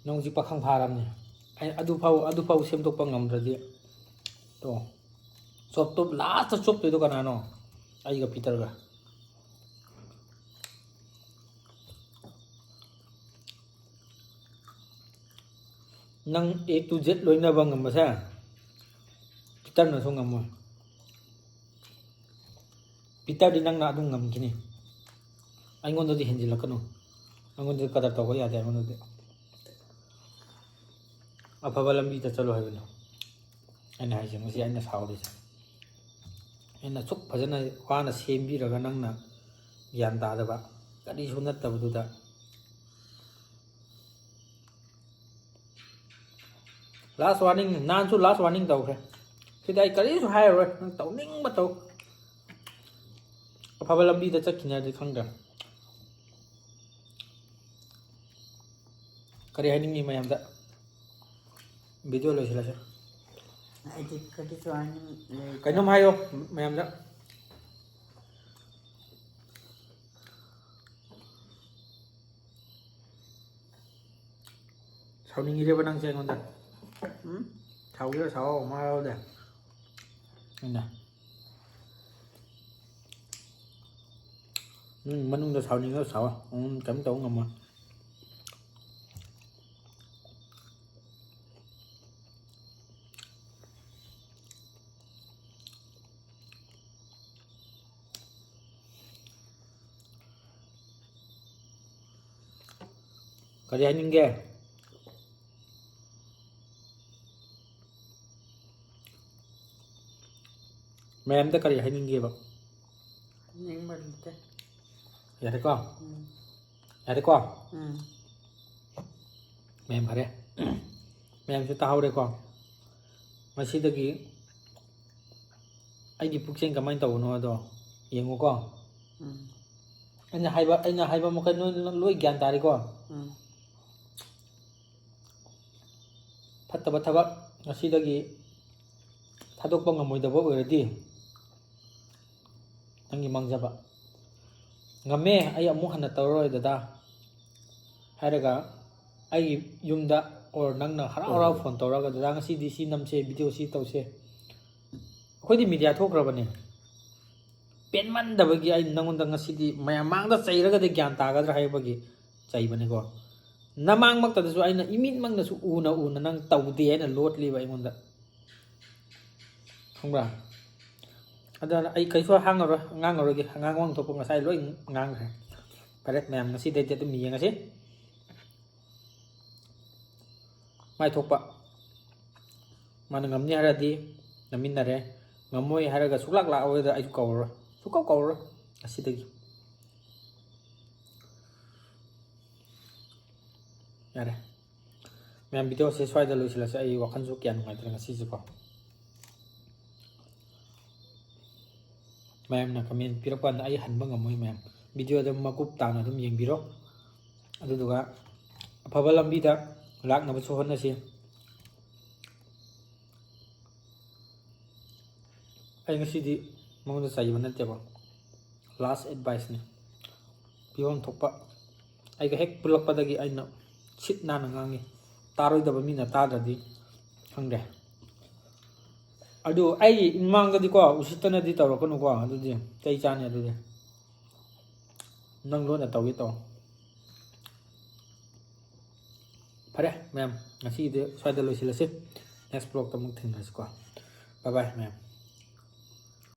ꯅꯪ ꯍꯧꯖꯤꯛ ꯄꯥꯈꯪ ꯐꯥꯔꯕꯅꯤ꯫ ꯑꯩ ꯑꯗꯨꯐꯥꯎ, ꯑꯗꯨꯐꯥꯎ ꯁꯦꯝꯗꯣꯛꯄ ꯉꯝꯗ꯭ꯔꯗꯤ ꯇꯣ, ꯆꯣꯞꯇꯣ, ꯂꯥꯁꯇ ꯆꯣꯞꯇꯣꯏꯗꯣ ꯀꯅꯥꯅꯣ? ꯑꯩꯒ ꯄꯤꯇꯔꯒ꯫ ꯅꯪ A to Z ꯂꯣꯏꯅꯕ ꯉꯝꯕꯁꯦ ꯄꯤꯇꯔꯅꯁꯨ ꯉꯝꯃꯣꯏ꯫ ꯄꯤꯇꯔꯗꯤ ꯅꯪꯅ ꯑꯗꯨꯝ ꯉꯝꯈꯤꯅꯤ꯫ ꯑꯩꯉꯣꯟꯗꯗꯤ ꯍꯦꯟꯖꯤꯜꯂꯛꯀꯅꯨ꯫ ꯑꯩꯉꯣꯟꯗꯗꯤ ꯀꯗꯔ ꯇꯧꯕ ꯌꯥꯗꯦ꯫ ꯑꯩꯉꯣꯟꯗꯗꯤ ꯑꯐꯕ ꯂꯝꯕꯤꯗ ꯆꯠꯂꯣ ꯍꯥꯏꯕꯅꯤ ꯑꯩꯅ ꯍꯥꯏꯁꯦ꯫ ꯉꯁꯤ ꯑꯩꯅ ꯁꯥꯎꯔꯤꯁꯦ, ꯑꯩꯅ ꯁꯨꯛ ꯐꯖꯅ ꯋꯥꯅ ꯁꯦꯝꯕꯤꯔꯒ ꯅꯪꯅ ꯒ꯭ꯌꯥꯟ ꯇꯥꯗꯕ, ꯀꯔꯤꯁꯨ ꯅꯠꯇꯕꯗꯨꯗ꯫ Last warning, ꯅꯍꯥꯟꯁꯨ last warning ꯇꯧꯈ꯭ꯔꯦ꯫ ꯁꯤꯗꯤ ꯑꯩ ꯀꯔꯤꯁꯨ ꯍꯥꯏꯔꯔꯣꯏ, ꯅꯪ ꯇꯧꯅꯤꯡꯕ ꯇꯧ꯫ ꯑꯐꯕ ꯂꯝꯕꯤꯗ ꯆꯠꯈꯤꯅꯤ ꯍꯥꯏꯗꯤ ꯈꯪꯗ꯭ꯔꯦ꯫ ꯀꯔꯤ ꯍꯥꯏꯅꯤꯡꯉꯤ ꯃꯌꯥꯝꯗ? Video ꯂꯣꯏꯁꯤꯜꯂꯁꯦ꯫ ꯑꯩꯗꯤ ꯀꯔꯤꯁꯨ ꯍꯥꯏꯅꯤꯡ-, ꯂꯩꯇꯦ꯫ ꯀꯩꯅꯣꯝ ꯍꯥꯏꯌꯣ ꯃꯌꯥꯝꯗ꯫ ꯁꯥꯎꯅꯤꯡꯉꯤꯔꯦꯕ ꯅꯪꯁꯦ ꯑꯩꯉꯣꯟꯗ? ꯎꯝ? ꯁꯥꯎꯒꯦꯔꯥ ꯁꯥꯎꯑꯣ, ꯃꯋꯥ ꯂꯧꯗꯦ꯫ ꯑꯩꯅ ꯅꯪ ꯃꯅꯨꯡꯗ ꯁꯥꯎꯅꯤꯡꯉꯒ ꯁꯥꯎꯑꯣ꯫ ꯎꯝ, ꯀꯩꯝ ꯇꯧꯕ ꯉꯝꯃꯣꯏ꯫ ꯀꯔꯤ ꯍꯥꯏꯅꯤꯡꯒꯦ? ꯃꯌꯥꯝꯗ ꯀꯔꯤ ꯍꯥꯏꯅꯤꯡꯒꯦꯕ? ꯍꯥꯏꯅꯤꯡꯕ ꯂꯩꯇꯦ꯫ ꯌꯥꯔꯦꯀꯣ? ꯎꯝ꯫ ꯌꯥꯔꯦꯀꯣ? ꯎꯝ꯫ ꯃꯌꯥꯝ ꯐꯔꯦ꯫ ꯃꯌꯥꯝꯁꯨ ꯇꯥꯍꯧꯔꯦꯀꯣ? ꯃꯁꯤꯗꯒꯤ ꯑꯩꯒꯤ ꯄꯨꯛꯆꯦꯜ ꯀꯃꯥꯏꯅ ꯇꯧꯕꯅꯣ ꯑꯗꯣ ꯌꯦꯡꯉꯨꯀꯣ꯫ ꯎꯝ꯫ ꯑꯩꯅ ꯍꯥꯏꯕ, ꯑꯩꯅ ꯍꯥꯏꯕ ꯃꯈꯩ ꯅꯣꯏ ꯂꯣꯏ ꯒ꯭ꯌꯥꯟ ꯇꯥꯔꯦꯀꯣ? ꯎꯝ꯫ ꯐꯠꯇꯕ ꯊꯕꯛ ꯉꯁꯤꯗꯒꯤ ꯊꯥꯗꯣꯛꯄ ꯉꯝꯃꯣꯏꯗꯕ ꯑꯣꯏꯔꯗꯤ ꯅꯪꯒꯤ ꯃꯥꯡꯖꯕ꯫ "ꯉꯝꯃꯦ, ꯑꯩ ꯑꯃꯨꯛ ꯍꯟꯅ ꯇꯧꯔꯔꯣꯏ ꯗꯗꯥ" ꯍꯥꯏꯔꯒ ꯑꯩꯒꯤ ꯌꯨꯝꯗ or ꯅꯪꯅ ꯍꯔꯥꯎ ꯍꯔꯥꯎ ꯎꯝ꯫ Phone ꯇꯧꯔꯒ, "ꯗꯗꯥ, ꯉꯁꯤꯗꯤ ꯁꯤ ꯅꯝꯁꯦ, video ꯁꯤ ꯇꯧꯁꯦ"꯫ ꯑꯩꯈꯣꯏꯗꯤ media ꯊꯣꯛꯈ꯭ꯔꯕꯅꯦ꯫ ꯄꯦꯟꯃꯟꯗꯕꯒꯤ ꯑꯩ ꯅꯪꯉꯣꯟꯗ ꯉꯁꯤꯗꯤ ꯃꯌꯥꯝ ꯃꯥꯡꯗ ꯆꯩꯔꯒꯗꯤ ꯒ꯭ꯌꯥꯟ ꯇꯥꯒꯗ꯭ꯔꯥ ꯍꯥꯏꯕꯒꯤ ꯆꯩꯕꯅꯤꯀꯣ꯫ ꯅꯃꯥꯡꯃꯛꯇꯗꯁꯨ ꯑꯩꯅ ꯏꯃꯤꯠꯃꯛꯅꯁꯨ ꯎꯅ ꯎꯅ ꯅꯪ ꯇꯧꯗꯦ ꯍꯥꯏꯅ ꯂꯣꯠꯂꯤꯕ ꯑꯩꯉꯣꯟꯗ꯫ ꯈꯪꯕ꯭ꯔꯥ? ꯑꯗꯨꯅ ꯑꯩ ꯀꯩꯁꯨ ꯍꯥꯡꯉꯔꯣꯏ, ꯉꯥꯡꯉꯔꯣꯏꯒꯦ꯫ ꯑꯉꯥꯡ ꯋꯥꯡ ꯊꯣꯛꯄ ꯉꯁꯥꯏ ꯂꯣꯏ ꯉꯥꯡꯈ꯭ꯔꯦ꯫ ꯐꯔꯦ, ꯃꯌꯥꯝ ꯉꯁꯤꯗꯩꯗꯤ ꯑꯗꯨꯝ ꯌꯦꯡꯉꯁꯤ꯫ ꯃꯥꯏ ꯊꯣꯛꯄ꯫ ꯃꯥꯅ ꯉꯝꯅꯤ ꯍꯥꯏꯔꯗꯤ ꯅꯝꯃꯤꯟꯅꯔꯦ, ꯉꯝꯃꯣꯏ ꯍꯥꯏꯔꯒ ꯁꯨꯛꯂꯥꯛ ꯂꯥꯛꯑꯣꯏꯗ ꯑꯩꯁꯨ ꯀꯧꯔꯔꯣꯏ, ꯁꯨꯛꯀꯧ ꯀꯧꯔꯔꯣꯏ ꯉꯁꯤꯗꯒꯤ꯫ ꯌꯥꯔꯦ꯫ ꯃꯌꯥꯝ, videoꯁꯦ ꯁ꯭ꯋꯥꯏꯗ ꯂꯣꯏꯁꯤꯜꯂꯁꯦ꯫ ꯑꯩ ꯋꯥꯈꯜꯁꯨ ꯀꯌꯥ ꯅꯨꯡꯉꯥꯏꯇ꯭ꯔꯦ ꯉꯁꯤꯁꯦꯀꯣ꯫ ꯃꯌꯥꯝꯅ comment ꯄꯤꯔꯛꯄ ꯀꯥꯟꯗ ꯑꯩ ꯍꯟꯕ ꯉꯝꯃꯣꯏ ꯃꯌꯥꯝ꯫ Videoꯗ ꯃꯀꯨꯞ ꯇꯥꯅ ꯑꯗꯨꯝ ꯌꯦꯡꯕꯤꯔꯣ꯫ ꯑꯗꯨꯗꯨꯒ ꯑꯐꯕ ꯂꯝꯕꯤꯗ ꯂꯥꯛꯅꯕꯁꯨ ꯍꯣꯠꯅꯁꯤ꯫ ꯑꯩ ꯉꯁꯤꯗꯤ ꯃꯉꯣꯟꯗ ꯆꯩꯕ ꯅꯠꯇꯦꯕ, last adviceꯅꯤ꯫ ꯄꯤꯐꯝ ꯊꯣꯛꯄ ꯑꯩꯒ ꯍꯦꯛ ꯄꯨꯜꯂꯛꯄꯗꯒꯤ ꯑꯩꯅ ꯁꯤꯠ ꯅꯥꯟꯅ ꯉꯥꯡꯉꯤ꯫ ꯇꯥꯔꯣꯏꯗꯕ ꯃꯤꯅ ꯇꯥꯗ꯭ꯔꯗꯤ ꯈꯪꯗꯦ꯫ ꯑꯗꯨ ꯑꯩꯒꯤ ꯏꯃꯥꯡꯗꯗꯤꯀꯣ, ꯎꯁꯤꯠꯇꯅꯗꯤ ꯇꯧꯔꯛꯀꯅꯨꯀꯣ, ꯑꯗꯨꯗꯤ ꯆꯩ ꯆꯥꯅꯤ꯫ ꯑꯗꯨꯗꯤ ꯅꯪ ꯂꯣꯟꯅ ꯇꯧꯒꯦ ꯇꯧ꯫ ꯐꯔꯦ ꯃꯌꯥꯝ, ꯉꯁꯤꯒꯤꯗꯤ ꯁ꯭ꯋꯥꯏꯗ ꯂꯣꯏꯁꯤꯜꯂꯁꯤ꯫ Next vlogꯇ ꯑꯃꯨꯛ ꯊꯦꯡꯅꯔꯁꯤꯀꯣ꯫ Bye bye ꯃꯌꯥꯝ꯫